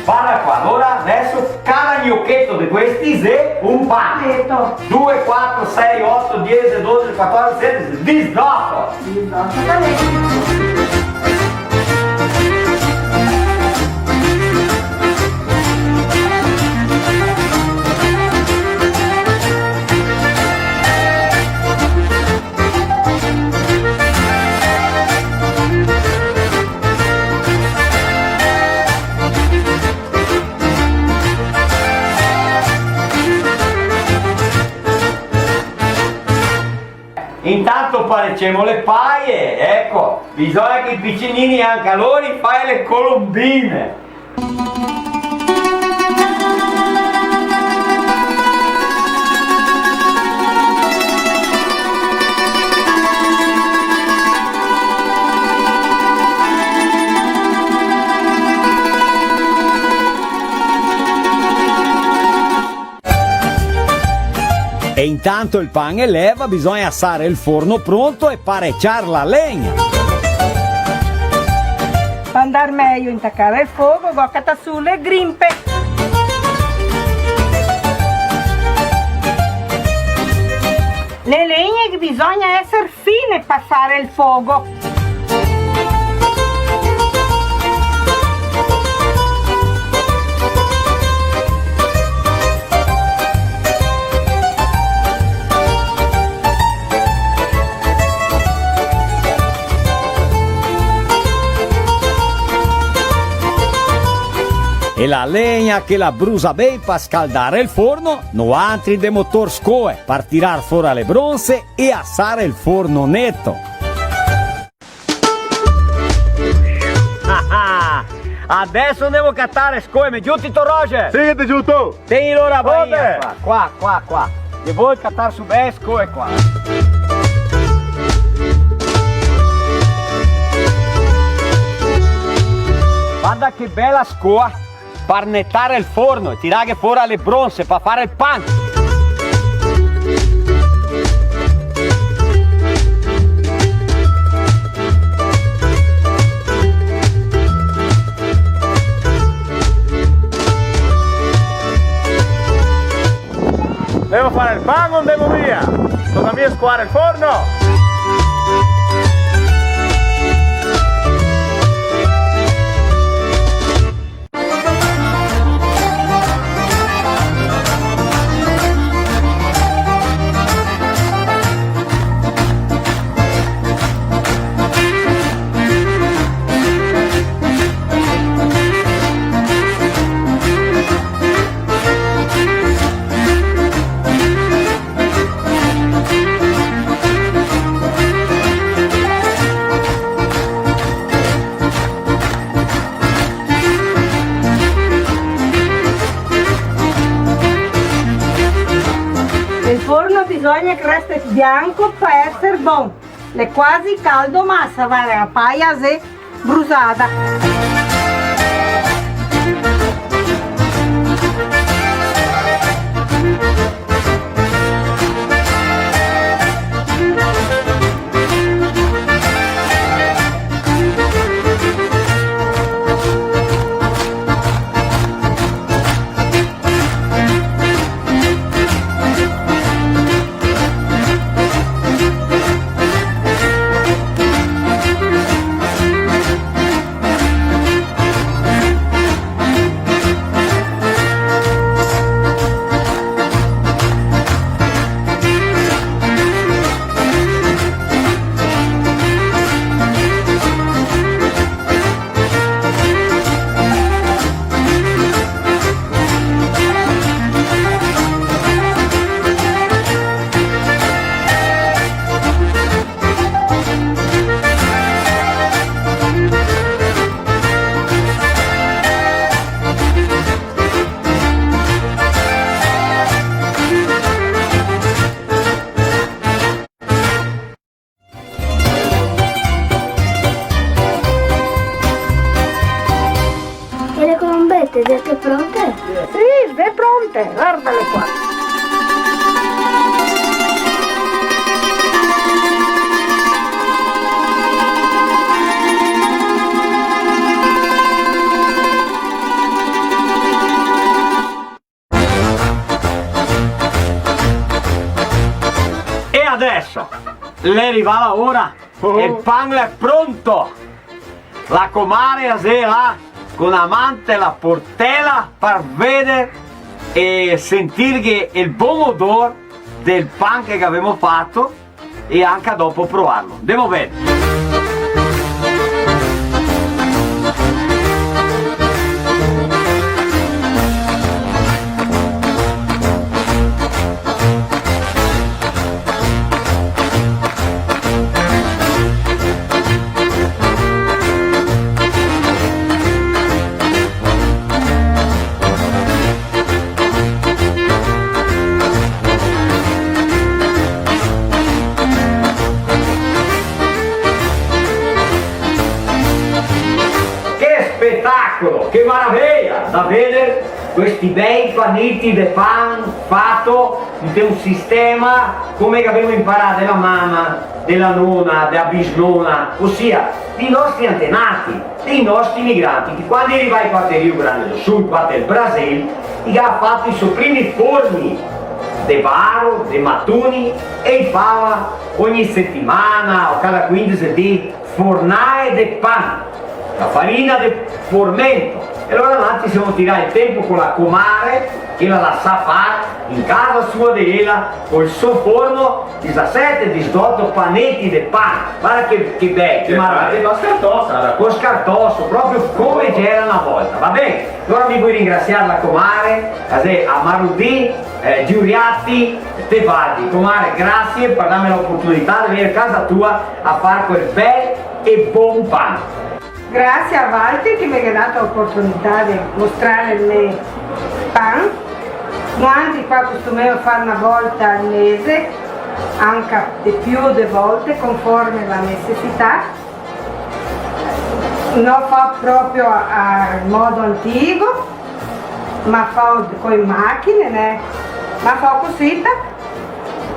Varda qua, alora deso cada gnocheto de questi xe un pan. Certo. Due, quatro, sei, oto, diese, dodese, quatordese, sedese, disdoto. Disdoto, esattamente. Intanto parecemo le paie, eco, bisogna che i picinini anca lori fae le colombine. E intanto el pan el leva, bisogna asar el forno pronto e pareciar la legna. Par andar mejo intacar el fogo, go catà su le grimpe. Le legne bisogna eser fine par far el fogo. E la legna che la brusa ben par scaldar el forno, noantri ndemo tor scoe par tirar fora le bronse e asar el forno neto. Adeso ndemo catar scoe, me giuti to, Roger? Sì che te giuto! Tegni lora la baia qua, qua, qua, qua. Ghe vol catar su be scoe qua. Varda che bela scoa par netar el forno e tirarghe fora le bronse par far el pan. Ndemo far el pan o ndemo via? Toca a mi scoar el forno! Forno bisogna che reste bianco par eser bon. L'è quasi caldo, ma sa vara, la paia xe brusada. E le colombete, xe pronte? Sì, xe pronte, vardale qua. E adeso l'è rivà la ora, oh, el pan l'è pronto! La comare la xe là co na man te la portela par veder e sentirghe el bon odor del pan che gavemo fato e anca dopo provarlo. Ndemo ben. Che spetacolo, che maraveia da veder questi bei paneti de pan fato inte un sistema come che gavemo inparà de la mama, de la nona, de la bisnona, osia dei nostri antenati, dei nostri migranti, che quando i è rivai qua te Rio Grande do Sul, qua te el Brasil, i ga fato i so primi forni de baro, de matuni, e i fava ogni setimana o cada quindese dì fornae de pan, la farina de formento. E alora noantri semo tirà el tempo co la comare, che la la sa far in casa sua de ela, col so forno, disasete, disdoto paneti de pan. Varda che, che bel, che maraveia. Che pan, co scartoso, varda. Co scartoso, proprio come che gera na volta, va ben? Alora mi voi ringrasiar la comare, la xe a Marudì, eh, Giuriatti, Tebaldi. Comare, grasie par darme la oportunità de vegner casa tua a far quel bel e bon pan. Grasie a Walter che me ga dato la oportunità de mostrar el me pan. Noantri qua costumemo far na volta al mese, anca de più de volte, conforme la necesità. No fao proprio a, a modo antigo, ma fao co le machine, né? Ma fao cosita.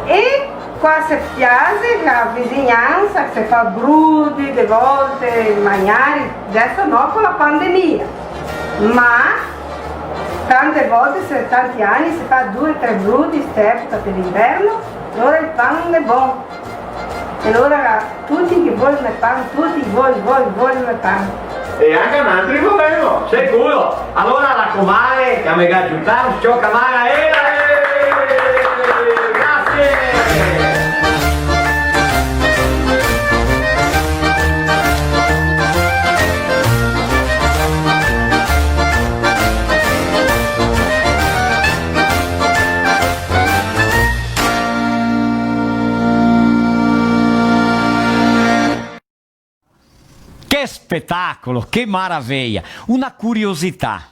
E qua se piase la visinansa, se fa brudi de volte, magnari, deso no co la pandemia, ma tante volte, se, tanti ani, se fa due, tre brudi, st'epoca de l'inverno, alora el pan l'è bon. E alora tuti che vol me pan, tuti vol, vol, vol me pan. E anca nantri volemo, sicuro. Alora la comare che me ga giutà, ciò, comare, eh, eh, grasie. Che spetacolo, che maraveia! Una curiosità.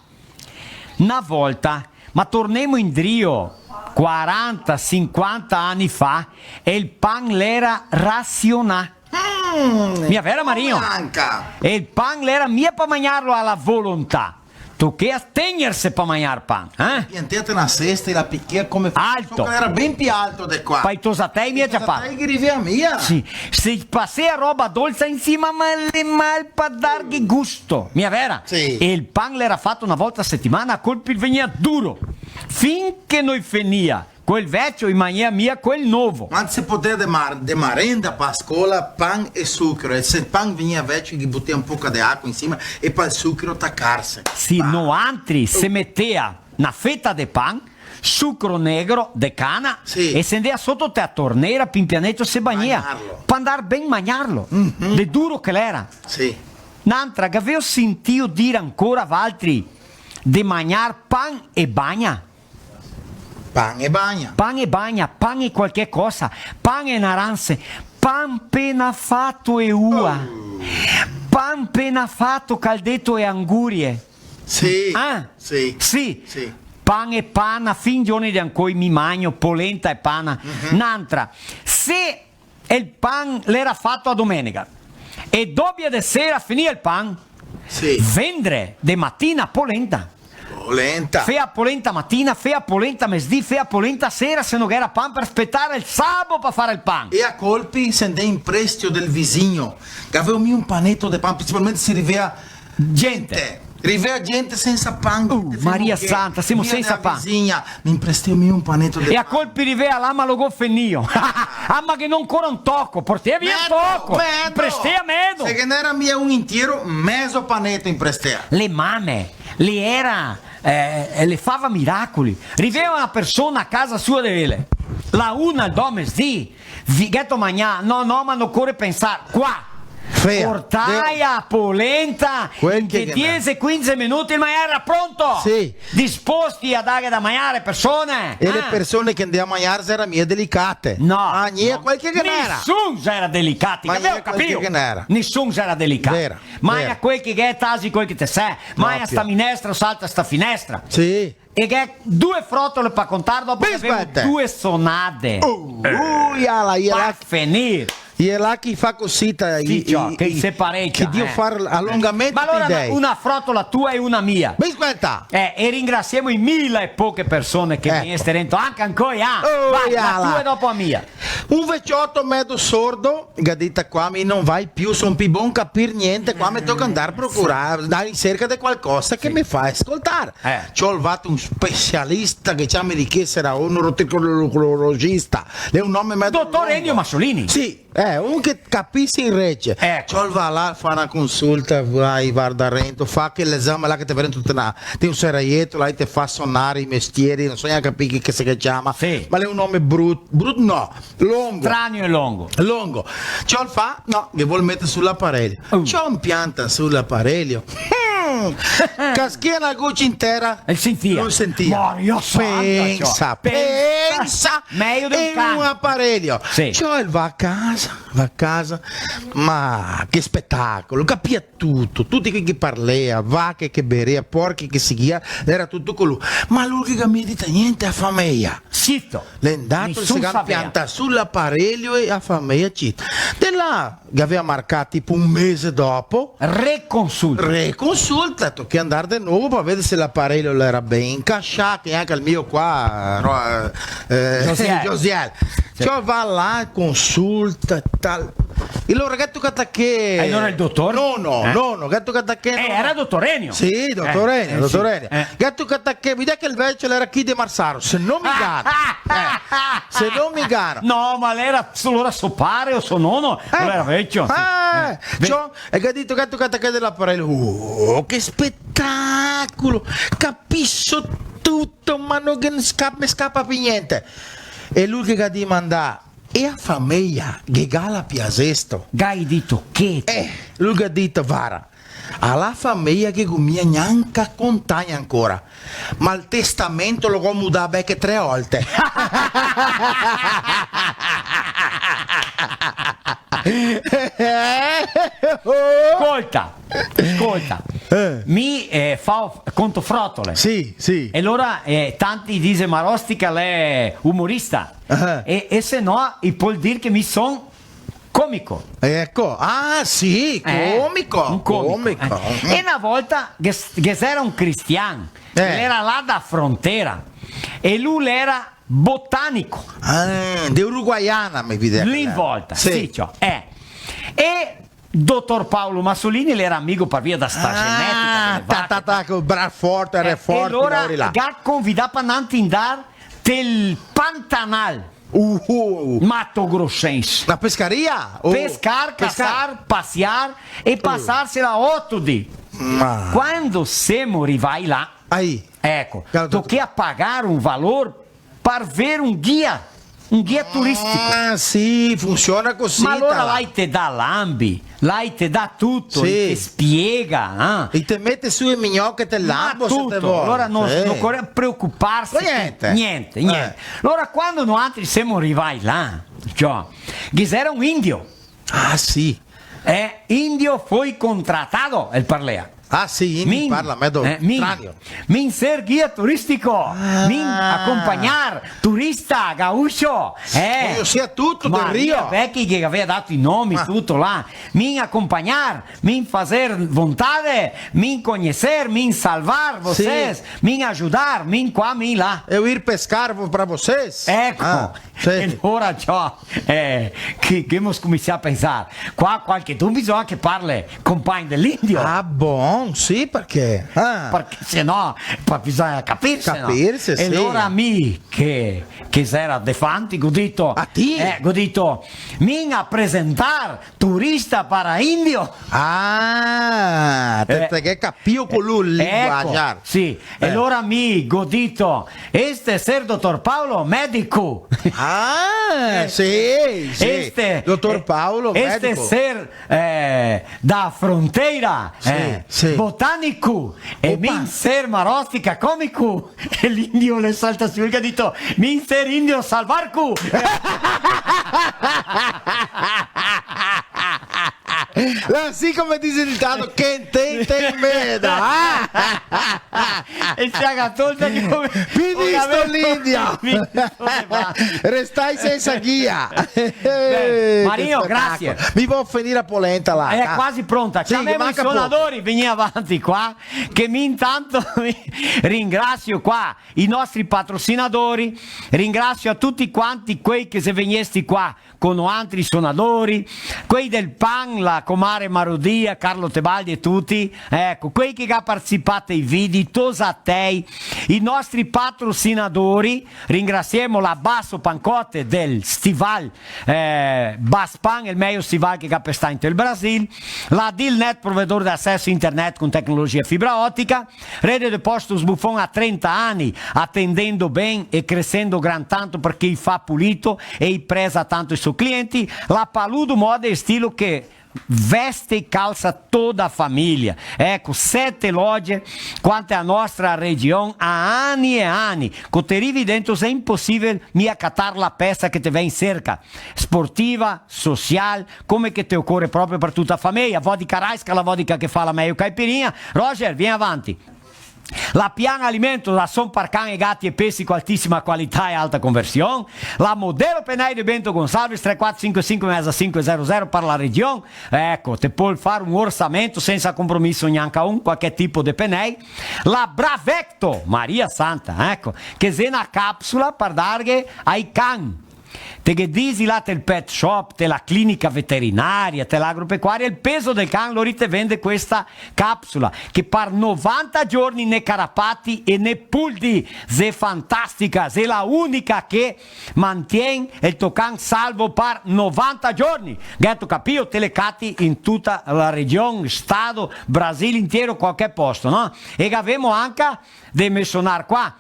Na volta, ma tornemo indrio quaranta, sinquanta ani fa, el pan l'era rasionà. Mm, mia vera, Marino? Anca. E el pan l'era mia pa magnarlo a la volontà. Tochea tegnerse pa magnar pan, eh? Piantea te na sesta e la pichea come... Alto. Solo che l'era ben pi alto de qua. Pa i tosatei mia ciapar. I tosatei che rivea mia. Sì. Se pasea roba dolsa in sima, ma l'è mal pa darghe gusto. Mia vera? Sì. E el pan l'era fato na volta a setimana, a colpi vegnea duro. Fin che no i fenia quel vecio, i magnea mia quel novo. Ma se podea de mar-, de marenda pa scola, pan e sucro, e se el pan vegnea vecio, ghe butea un poca de acua in sima e pa el sucro tacarse. Sì, noantri se metea na feta de pan, sucro negro de cana, sì, e se ndea soto te a tornera, pin pianeto se bagnea. Bagnarlo. Pa ndar ben magnarlo, de duro che l'era. Sì. N'antra, gaveo sentìo dir ancora valtri de magnar pan e bagna? Pan e bagna. Pan e bagna, pan e qualche cosa, pan e naranse, pan pena fato e ua, oh, pan pena fato caldeto e angurie. Sì, ah, sì, sì. Sì. Pan e pana, fin giorni de ancoi mi magno polenta e pana. Mhm. N'antra, se el pan l'era fato a domenega e dobia de sera finìa el pan, sì, vendre de matina polenta. Polenta. Fea polenta matina, fea polenta mesdì, fea polenta sera, se no gh'era pan par spetar el sabo pa far el pan. E a colpi se ndea in prestio del visigno, che gavea mia un paneto de pan, principalmente se rivea gente. Rivea gente sensa pan. Uh, gente, Maria Santa, semo sensa pan. Mia visigna, me impresteo mia un paneto de pan. E a colpi rivea là, ma lo go fenìo. Ah, ma ghe n'è ancora un toco, portea via un toco. Medo, medo. Imprestea medo. Se ghe n'era mia un intiero, mezo paneto imprestea. Le mame, le era, eh, le fava miracoli. Rivea na persona a casa sua de vele. La una, do mesdì, vi-, gheto magnà? No, no, ma no core pensar. Qua. Fea. Portae a polenta, in che diese, quinze minuti, ma era pronto. Sì. Disposti a dare da magnare persone. E le persone che ndea a magnare era mia delicate. No. Ah, gnea, no. Quel che ghe n'era. Nisun era delicati, ma capìo? Gnea quel che ghe n'era. Nisun era delicato. Vera, magna vera. Quel che ghe tasi, quel che te sè. Magna sta minestra, salta sta finestra. Sì. E ghe due frotole pa contar, dopo che gavemo due sonade. Uh, uh, iala, iala. Pa fenir. Iela chi fa cosita, sì, i, ciò, i, che i, se parecia, che Dio, eh, fa alongamento. Ma alora dei dei. Una frotola tua e una mia. Bisbeta. Eh, e ringrasiemo i mila e poche persone che, ecco, vegneste dentro, anca ancoi, ah. Oh, va, iala. La tua e dopo a mia. Un vecioto medo sordo, ga dita: "Qua mi no vago più, son pi bon capir gnente, qua me toca andar procurar, andar in serca de qualcosa che me fa ascoltar." Eh. Ciò, el vato un specialista che ciama di che sarà, un otorrinolaringologista. L'è un nome medo longo. Dotor Ennio Massolini. Sì, eh, un che capise in rece. Eco. Ciò, el va là, fa na consulta, va, varda rento, fa quel esame là che te vede tuto na, te un seraieto, là te fa sonar i mestieri, no so gnanca capir che, che se che ciama. Sì. Ma l'è un nome brut-, brut-, no, longo. Stranio e longo. Longo. Ciò, el fa, no, che vol meter su l'aparelio. Uh. Ciò, el pianta su l'aparelio. Mm. Caschea na gocia in tera. E sentìa. No sentìa. Maria Santa, pensa, ciò. Pensa. Pensa. Mejo de un can. E un aparelio. Sì. Ciò, el va a casa, va a casa. Ma che spetacolo, capìa tuto, tuti che, che parlea, vache che berea, porchi che sighea, l'era tuto co lu. Ma lu che ga mia dita gnente a fameia. Zito. L'è ndato, nisun se ga piantà su l'aparelio e a fameia zita. De là, che gavea marcà tipo un mese dopo. Reconsulta. Reconsulta, tochea andar de novo par veder se l'aparelio l'era ben incascià, che anca el mio qua, ro-, eh, Josiel. Josiel. Sì. Ciò, va là, consulta, tal. E alora, gheto catà che... E alora el dotor? No, no, eh? No, no, gheto catà che... Eh, no, era dotor Ennio? Sì, dotor Ennio, eh, dotor Ennio. Eh. Gheto catà che, mi dà che el vecio l'era chi de Marsaro, se no me ingano. Eh, se no me ingano. No, ma l'era so-, alora so pare o so nono, eh, alora l'era vecio, sì. Eh, eh, ciò, e che ga dito, gheto catà che de l'aparelio? Oh, che spetacolo! Capiso tuto, ma no che ne sca-, me scapa pi gnente. E lu che ga dimandà: "E a fameia, ghe gala piasesto?" Gai dito che? Eh, lu ga dito: "Vara, a la fameia ghe go mia gnanca contà ancora, ma el testamento lo go mudà beche tre olte." Scolta, scolta. Eh. Mi, eh, fao, conto frotole. Sì, sì. E alora, eh, tanti dixe Marostica l'è umorista. Ah. E, e se no, i pol dir che mi son comico. Eco. Ah, sì, eh, comico, un comico, comico. Eh. E na volta ghe s-, ghe s'era un cristian, eh, che l'era là da frontera, e lu l'era botanico. Ah, de Uruguaiana, me vide. Lì in volta, sì, sì, ciò, eh. E dotor Paolo Massolini l'era amigo par via da sta genetica, ah, dele vache, ta, ta, ta, co bra forte, eh, re forte, e alora là. Ga convidà par nantri ndar tel Pantanal. Uh, uh. Mato Grossense. Na pescaria? Oh, pescar, pescar, casar, pasiar e, uh, pasarsela oto dì. Ma. Quando semo rivai là, aí, eco, tochea pagar un valor par ver un guia, un guia turistico. Ah, sì, funsiona cusì. Ma alora là i te dà lambi, là i te dà tuto, sì, i te spiega, ah. I te mete su e mignoche te lambo, se te vol. Alora no, sì, no ocore preocuparse. Ma gnente. Gnente, gnente. Eh. Alora quando noantri semo rivai là, ciò, ghe s'era un indio. Ah, sì. Eh, indio foi contratado, el parlea. Ah, sì, mi parla medo, eh, mi, stranio. Mi ser guia turistico, ah, mi acompagnar turista gaucho, eh. Conosia tuto del Rio. Ma via veci che gavea dato i nomi, ah, tuto là. Mi acompagnar, mi fazer vontade, mi conoser, mi salvar vocês, sì, mi ajudar, mi qua, mi là. Eu ir pescar vo-, pra vocês. Eco. Ah. Sì. E alora, ciò, eh, che, che ghemo scominsià a pensar, qua qualchedun bisogna che parle compagn de l'indio. Ah, bon, sì, parché? Ah. Parché se no, po bisogna capirse, no? Capirse, sì. E alora mi, che, che s'era de fanti, go dito, a ti? Eh, go dito, mi a presentar turista para indio. Ah, te, eh, te ghe capìo co lu, eh, linguajar. Eco, sì. Eh. E alora mi go dito, este ser dotor Paolo, medico. Ah, eh, sì, sì. Este, dotor, eh, Paolo, este medico. Ser, eh, da fronteira, sì, eh, sì, botanico. E opa. Mi ser Marostica comico. E l'indio el salta su, el ga dito, mi ser indio salvarco. Là, sì, come dixe el ditado, che intente in meda, ah? E se ga tolto di come... Finito l'india! Restai sensa guia! Ben, Marino, che spetacolo. Grazie. Mi vo finir a polenta là, eh, dai. Quasi pronta. Sì, ciamemo i sonadori, vegnì avanti qua, che mi intanto ringrasio qua i nostri patrocinadori, ringrasio a tuti quanti quei che xe vegnesti qua co noantri sonadori, quei del pan, la comare Marudia, Carlo Tebaldi e tuti, eco, quei che ga partecipà ai vidi, tosatei, i nostri patrocinadori, ringrasiemo la Basso Pancotte del Stival, eh, Baspan, el mejo stival che ga pestà inte el Brasil, la Dilnet, provedor de acesso internet con tecnologia fibra otica, Rede de Postos Buffon há trinta anos, atendendo bem e crescendo gran tanto, porque i fa pulito e i preza tanto i so clienti. La Paludo Moda e Estilo, che veste e calça toda a família. Eco, sete loje, quante a nostra region, a ani e ani. Co te rivi dentro, xe impossibile mia catar la pesa che te vien serca. Sportiva, social, come che te ocore proprio par tuta a fameia. Vodka Raiska, la vodka che fa la mejo caipirinha. Roger, vien avanti. La Pian Alimento, rason par can e gati e pesi co altisima qualità e alta conversion. La Modelo Penei de Bento Gonçalves, tre quatro cinque cinque meza cinque zero zero par la region. Eco, te pol far un orsamento sensa compromiso gnanca un, qualche tipo de penei. La Bravecto, Maria Santa, eco, che xe na capsula par darghe ai can. Te ghe disi là tel pet shop, te la clinica veterinaria, te l'agropecuaria, el peso del can, lori te vende questa capsula, che par novanta giorni né carapati e né puldi, xe fantastica, xe la unica che mantien el to can salvo par novanta giorni. Gheto capìo? Te le cati in tuta la region, stato, Brasil intiero, qualche posto, no? E gavemo anca de mensionar qua,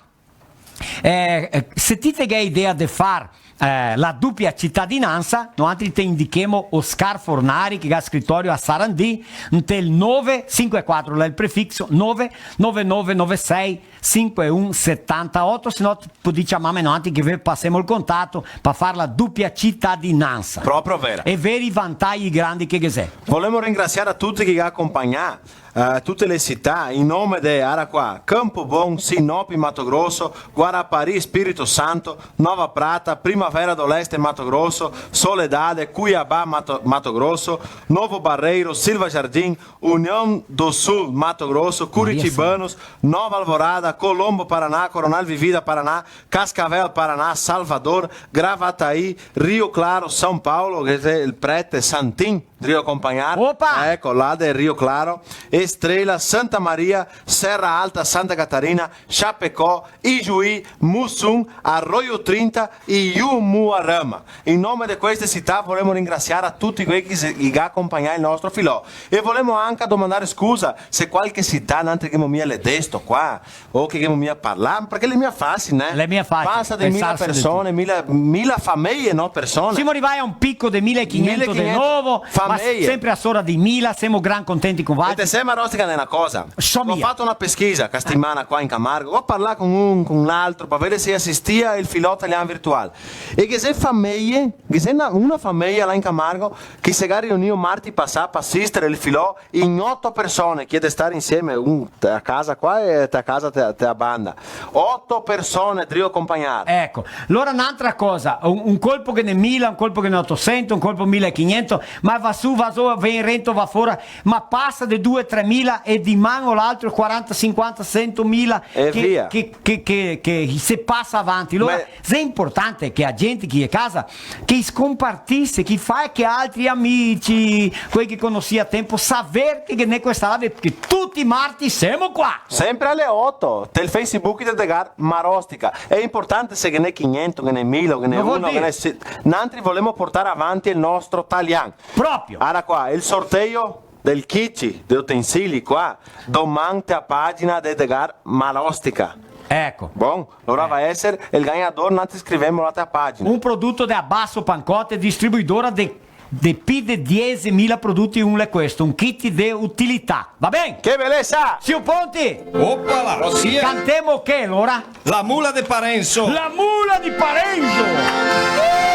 Eh, eh, se ti te ghè idea de far, eh, la dupia citadinansa, noantri te indichemo Oscar Fornari, che ga scritorio a Sarandi, ntel nove cinque quatro, là el prefiso, nove nove nove nove sei cinque un setanta oto, se no te podi ciamame noantri che ve pasemo el contato pa far la dupia citadinansa. Proprio vera. E veri vantagi grandi che ghe xe. Volemo ringrasiar a tuti che ga acompagnà eh, tute le cità, in nome de, ara qua, Campo Bom, Sinop, Mato Grosso, Guarapari, Espírito Santo, Nova Prata, Primavera do Leste, Mato Grosso, Soledade, Cuiabá, Mato, Mato Grosso, Novo Barreiro, Silva Jardim, União do Sul, Mato Grosso, Curitibanos, Nova Alvorada, Colombo, Paraná, Coronel Vivida, Paraná, Cascavel, Paraná, Salvador, Gravataí, Rio Claro, São Paulo, che xe el prete Santin, drio conpagnar. Opa! Eco, là de Rio Claro, Estrela, Santa Maria, Serra Alta, Santa Catarina, Chapecó, Ijuí, Muçum, Arroio trinta e Umuarama. In nome de queste cità volemo ringrasiar a tuti quei che se, che ga conpagnà el nostro filò. E volemo anca domandar scusa se qualche cità nantri ghemo mia ledesto qua, o che ghemo mia parlà, parché l'è mia facil, né? L'è mia facil, pasa de mila pensarse de persone, tuti. Mila, mila fameie, no persone. Semo rivai a un pico de mila e quinhentos de novo, ma sempre a sora de mila, semo gran contenti con valtri. E te sè, Marostica, de na cosa? Go fato na pesquisa sta setimana qua in Camargo, go parlà con un, con l'altro, par veder se asistia el filò talian virtual. E ghe xe fameie, ghe xe na, una fameia là in Camargo che se ga riunìo marti pasà par asister el filò in oto persone, che xe de star insieme, un te a casa qua e te a casa te, te a banda. Oto persone drio conpagnar. Eco, alora n'antra cosa, un, un colpo ghe n'è mila, un colpo ghe n'è otosento, un colpo mila e quinhentos, ma va su, va zo, vien rento, va fora, ma pasa de due, tremila e diman o l'altro quaranta, sinquanta, sentomila che, che, che, che, che se pasa avanti. Alora, xe inportante che a gente che xe casa che sconpartise, che fa che altri amici, quei che conosì a tempo, saver che, che ne questa live, che tuti i marti semo qua. Sempre ale oto, tel Facebook de Edgar Marostica. Xe inportante se ghe n'è quinhentos, ghe n'è mila, ghe n'è uno, ghe n'è se-, nantri volemo portar avanti el nostro talian. Proprio. Ara qua, el sorteio del kit de utensili qua, doman te a pagina de Edgar Marostica. Eco. Bon, alora va eser el gagnador, nantri scrivemo là te a pagina. Un produto de Abasso Pancotte, distribuidora de, de pi de diesemila produti, un l'è questo, un kit de utilità. Va ben? Che belesa! Semo pronti? Opa là! Cantemo che, alora? La mula de Parenzo. La mula de Parenzo!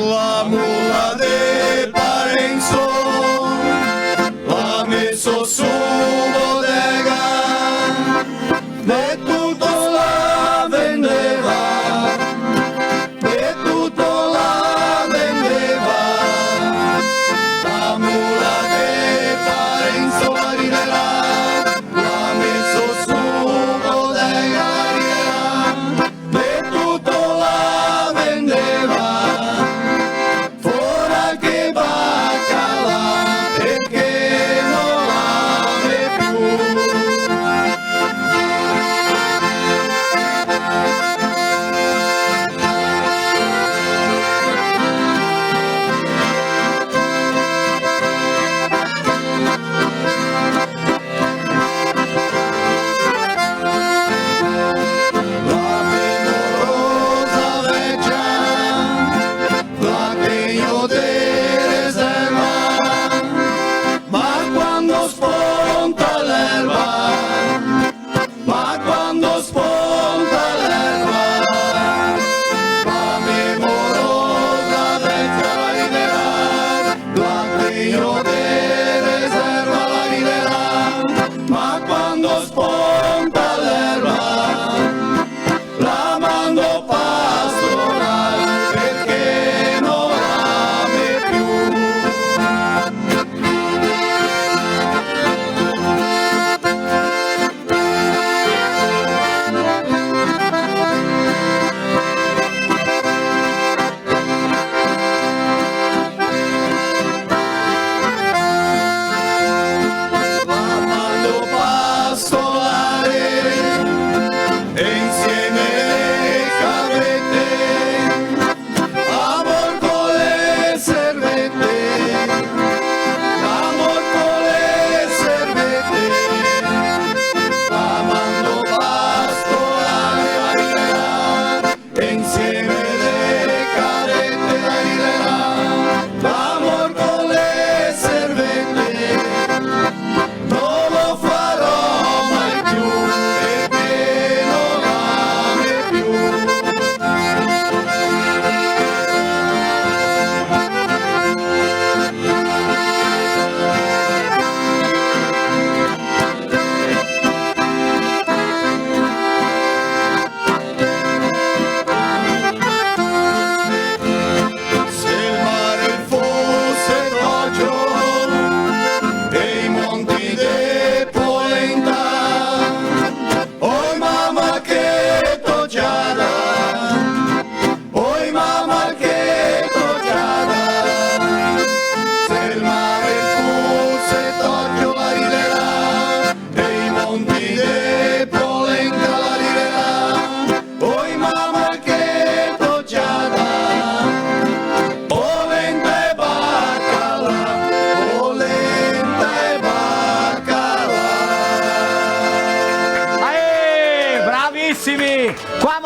La mula de Parenzo l'à meso su bodega, de tuto la vendeva, de tuto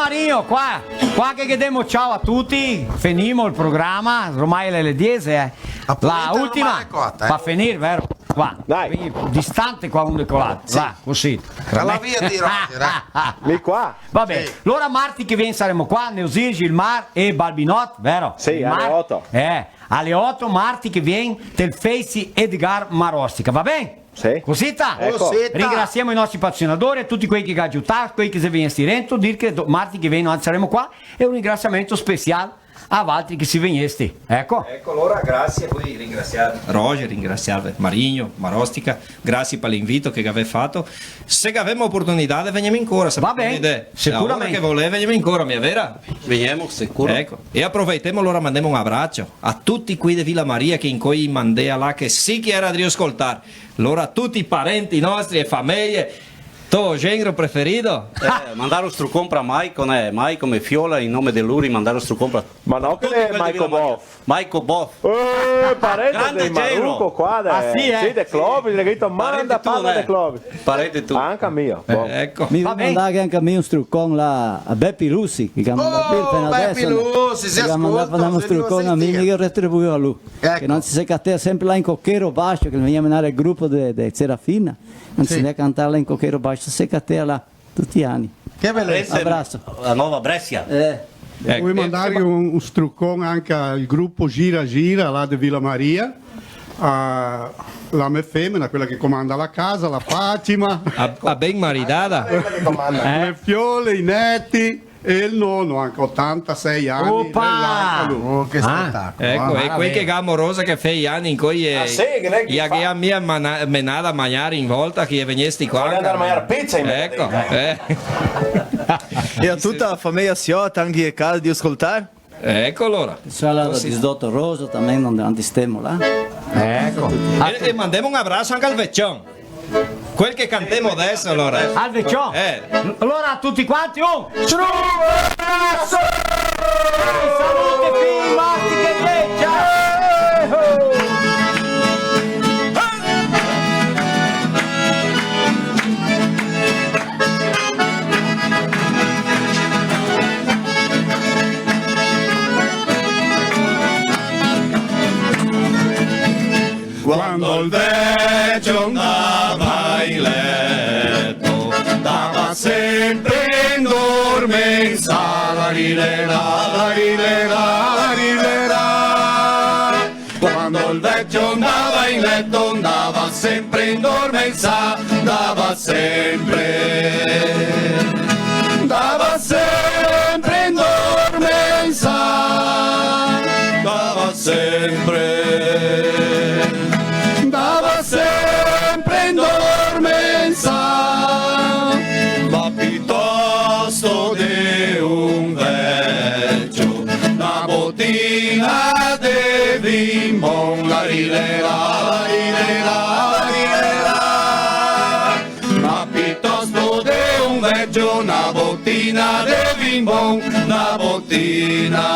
Marinho, qua, qua che, che demo ciao a tuti, fenimo el programa, ormai le, le diese, eh. La ultima, eh. Fa finir, vero? Qua. Dai. Quindi, distante qua un de co l'altro. Sì. Va, cusì. Cala via ti, Roger, eh. Mi qua. Va ben. Sì. Alora marti che vien saremo qua, Neusir, Gilmar e Balbinot, vero? Sì, Gilmar? Ale oto. Eh, ale oto, marti che vien, tel Face Edgar Marostica, va ben? Sì. Cusita? Eco. Cusita. Ringrasiemo i nostri patrocinadori, tuti quei che ga aiutà, quei che xe vegnesti dentro, dir che do-, marti che vien noi saremo qua, e un ringrasiamento special a valtri che si vegnesti. Eco. Eco, alora, grasie, voi ringrasiar Roger, ringrasiar Marinho, Marostica, grasie par l'invito che gavè fato. Se gavemo oportunità, vegnemo ancora, se... Va ben, sicuramente. A ora che volè, vegnemo ancora, mia vera? Vegnemo, sicuro. Eco. E aproveitemo, alora mandemo un abracio a tuti quei de Vila Maria che incoi i mandea là, che sì che iera drio scoltar. Alora, tuti i parenti nostri e fameie, to genro preferito? Eh, mandar un strucon pra Maico, né? Maico, me fiola, in nome de lori, mandar un strucon pra... Ma no, che tuti quei de Vila Maria. Maico Boff. Maico Boff. Eh, parente del Maruco qua, de... Ah, sì, eh? Sì, de Clovis, le ga dito, manda, parla de Clovis. Parente tu, né? Parente tu. Anca mio, bon. Eh, eco. Mi vol mandar anca mi un strucon là a Bepi Lusi, che ga mandà... Oh, Bepi Lusi, se scolta, mandà un strucon a mi, mi che retribuo a lu. Eco. Che no se catea sempre là in Coqueiro Baixo, che vegnea a menar el grupo de, de Serafina. Sì. Andea a cantar là in Coqueiro Baixo, se catea là tuti i ani. Che belesa. Abraso. La Nova Brescia. Eh. Eco. Voi mandarghe un, un strucon anca al grupo Gira Gira, là de Vila Maria, a la me femena, quela che comanda la casa, la Fatima. A, a ben maridada. Quela che comanda. Eh? Le fiole, i neti. E el nono, anca otantasei ani, opa! Anca lu. Oh, che spetacolo, eh. Eco, e quei che ga amorosa che fea i ani incoi, eh, ah, sì, che lei che i ga mia mana-, menada a magnar in volta, che vegnesti qua. Volea andar a magnar pizza in... Eco, eh. E a tuta la fameia Siota, anca de casa, de scoltar? Eco, alora. Sala da disdoto Rosa, também, onde, onde stemo là. Eco. E, e mandemo un abraso anca al vecion. Quel che cantemo deso, alora. Al vecion. Eh. Alora, tuti quanti, un struconaso! Salute, fin, mastica e decia! Quando el vecio ndava in leto, ndava sempre indormensà, la ri le ra, la ri le ra, la ri le ra. Quando el vecio ndava in leto, ndava sempre indormensà, ndava sempre, ndava sempre indormensà, ndava sempre, ndava sempre indormensà. Ma pitosto de un vecio, na botina de vin bon, la ri le ra, la ri le ra, la ri le ra. Ma pitosto de un vecio, na botina de vin bon, na botina,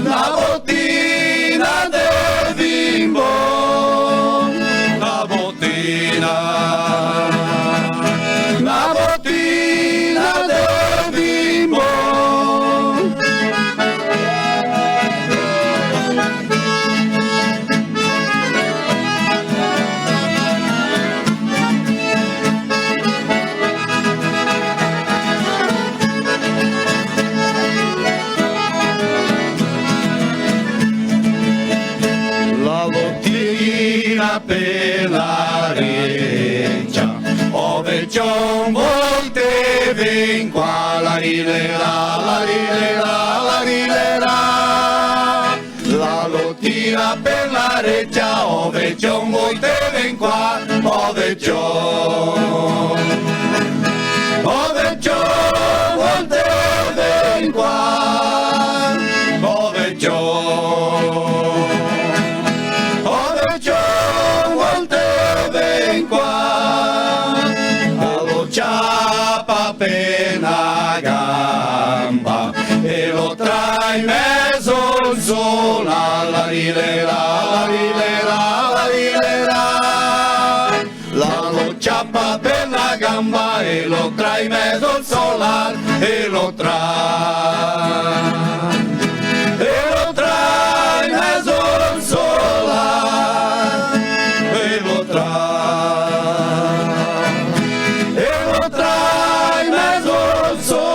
na botina de vin bon, na botina, na botina de vin bon. La botina pe la recia, o vecion, volteve in qua, la ri le ra, la ri le ra, la ri le ra. La lo tira per la recia, o vecion, volteve in qua, o vecion. O vecion, volteve in qua, o vecion. O vecion, volteve in qua, a lo ciapa pe na gamba e lo trae in mezo al sol, la ri le ra, la ri le ra, la ri le ra. La lo ciapa pe na gamba e lo tra in mezo al solar, e lo tra, e lo tra in mezo al solar, e lo tra, e lo tra in mezo al solar.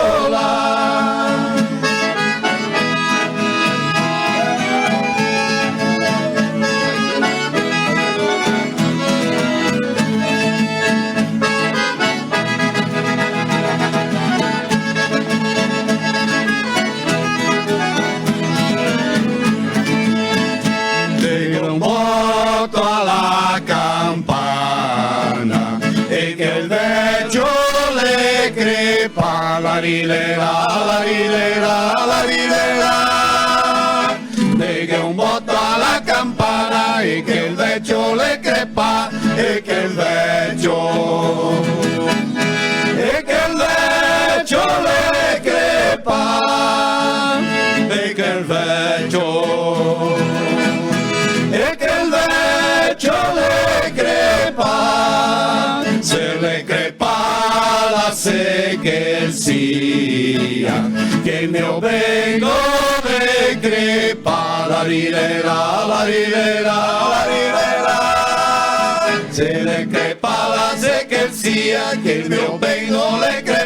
De un boto a la campana, e che el vecio le crepa, la ri le ra, la ri le ra, la ri le ra. De che un boto a la campana, e che el vecio le crepa, e che el vecio, e che el vecio le crepa, e che el vecio, e che el vecio le crepa, se le crepa la se che el sia, che el mio ben no le crepa, la ri le ra, la ri le ra, la ri le ra. Se le crepa la se che el sia, che el mio ben no le crepa.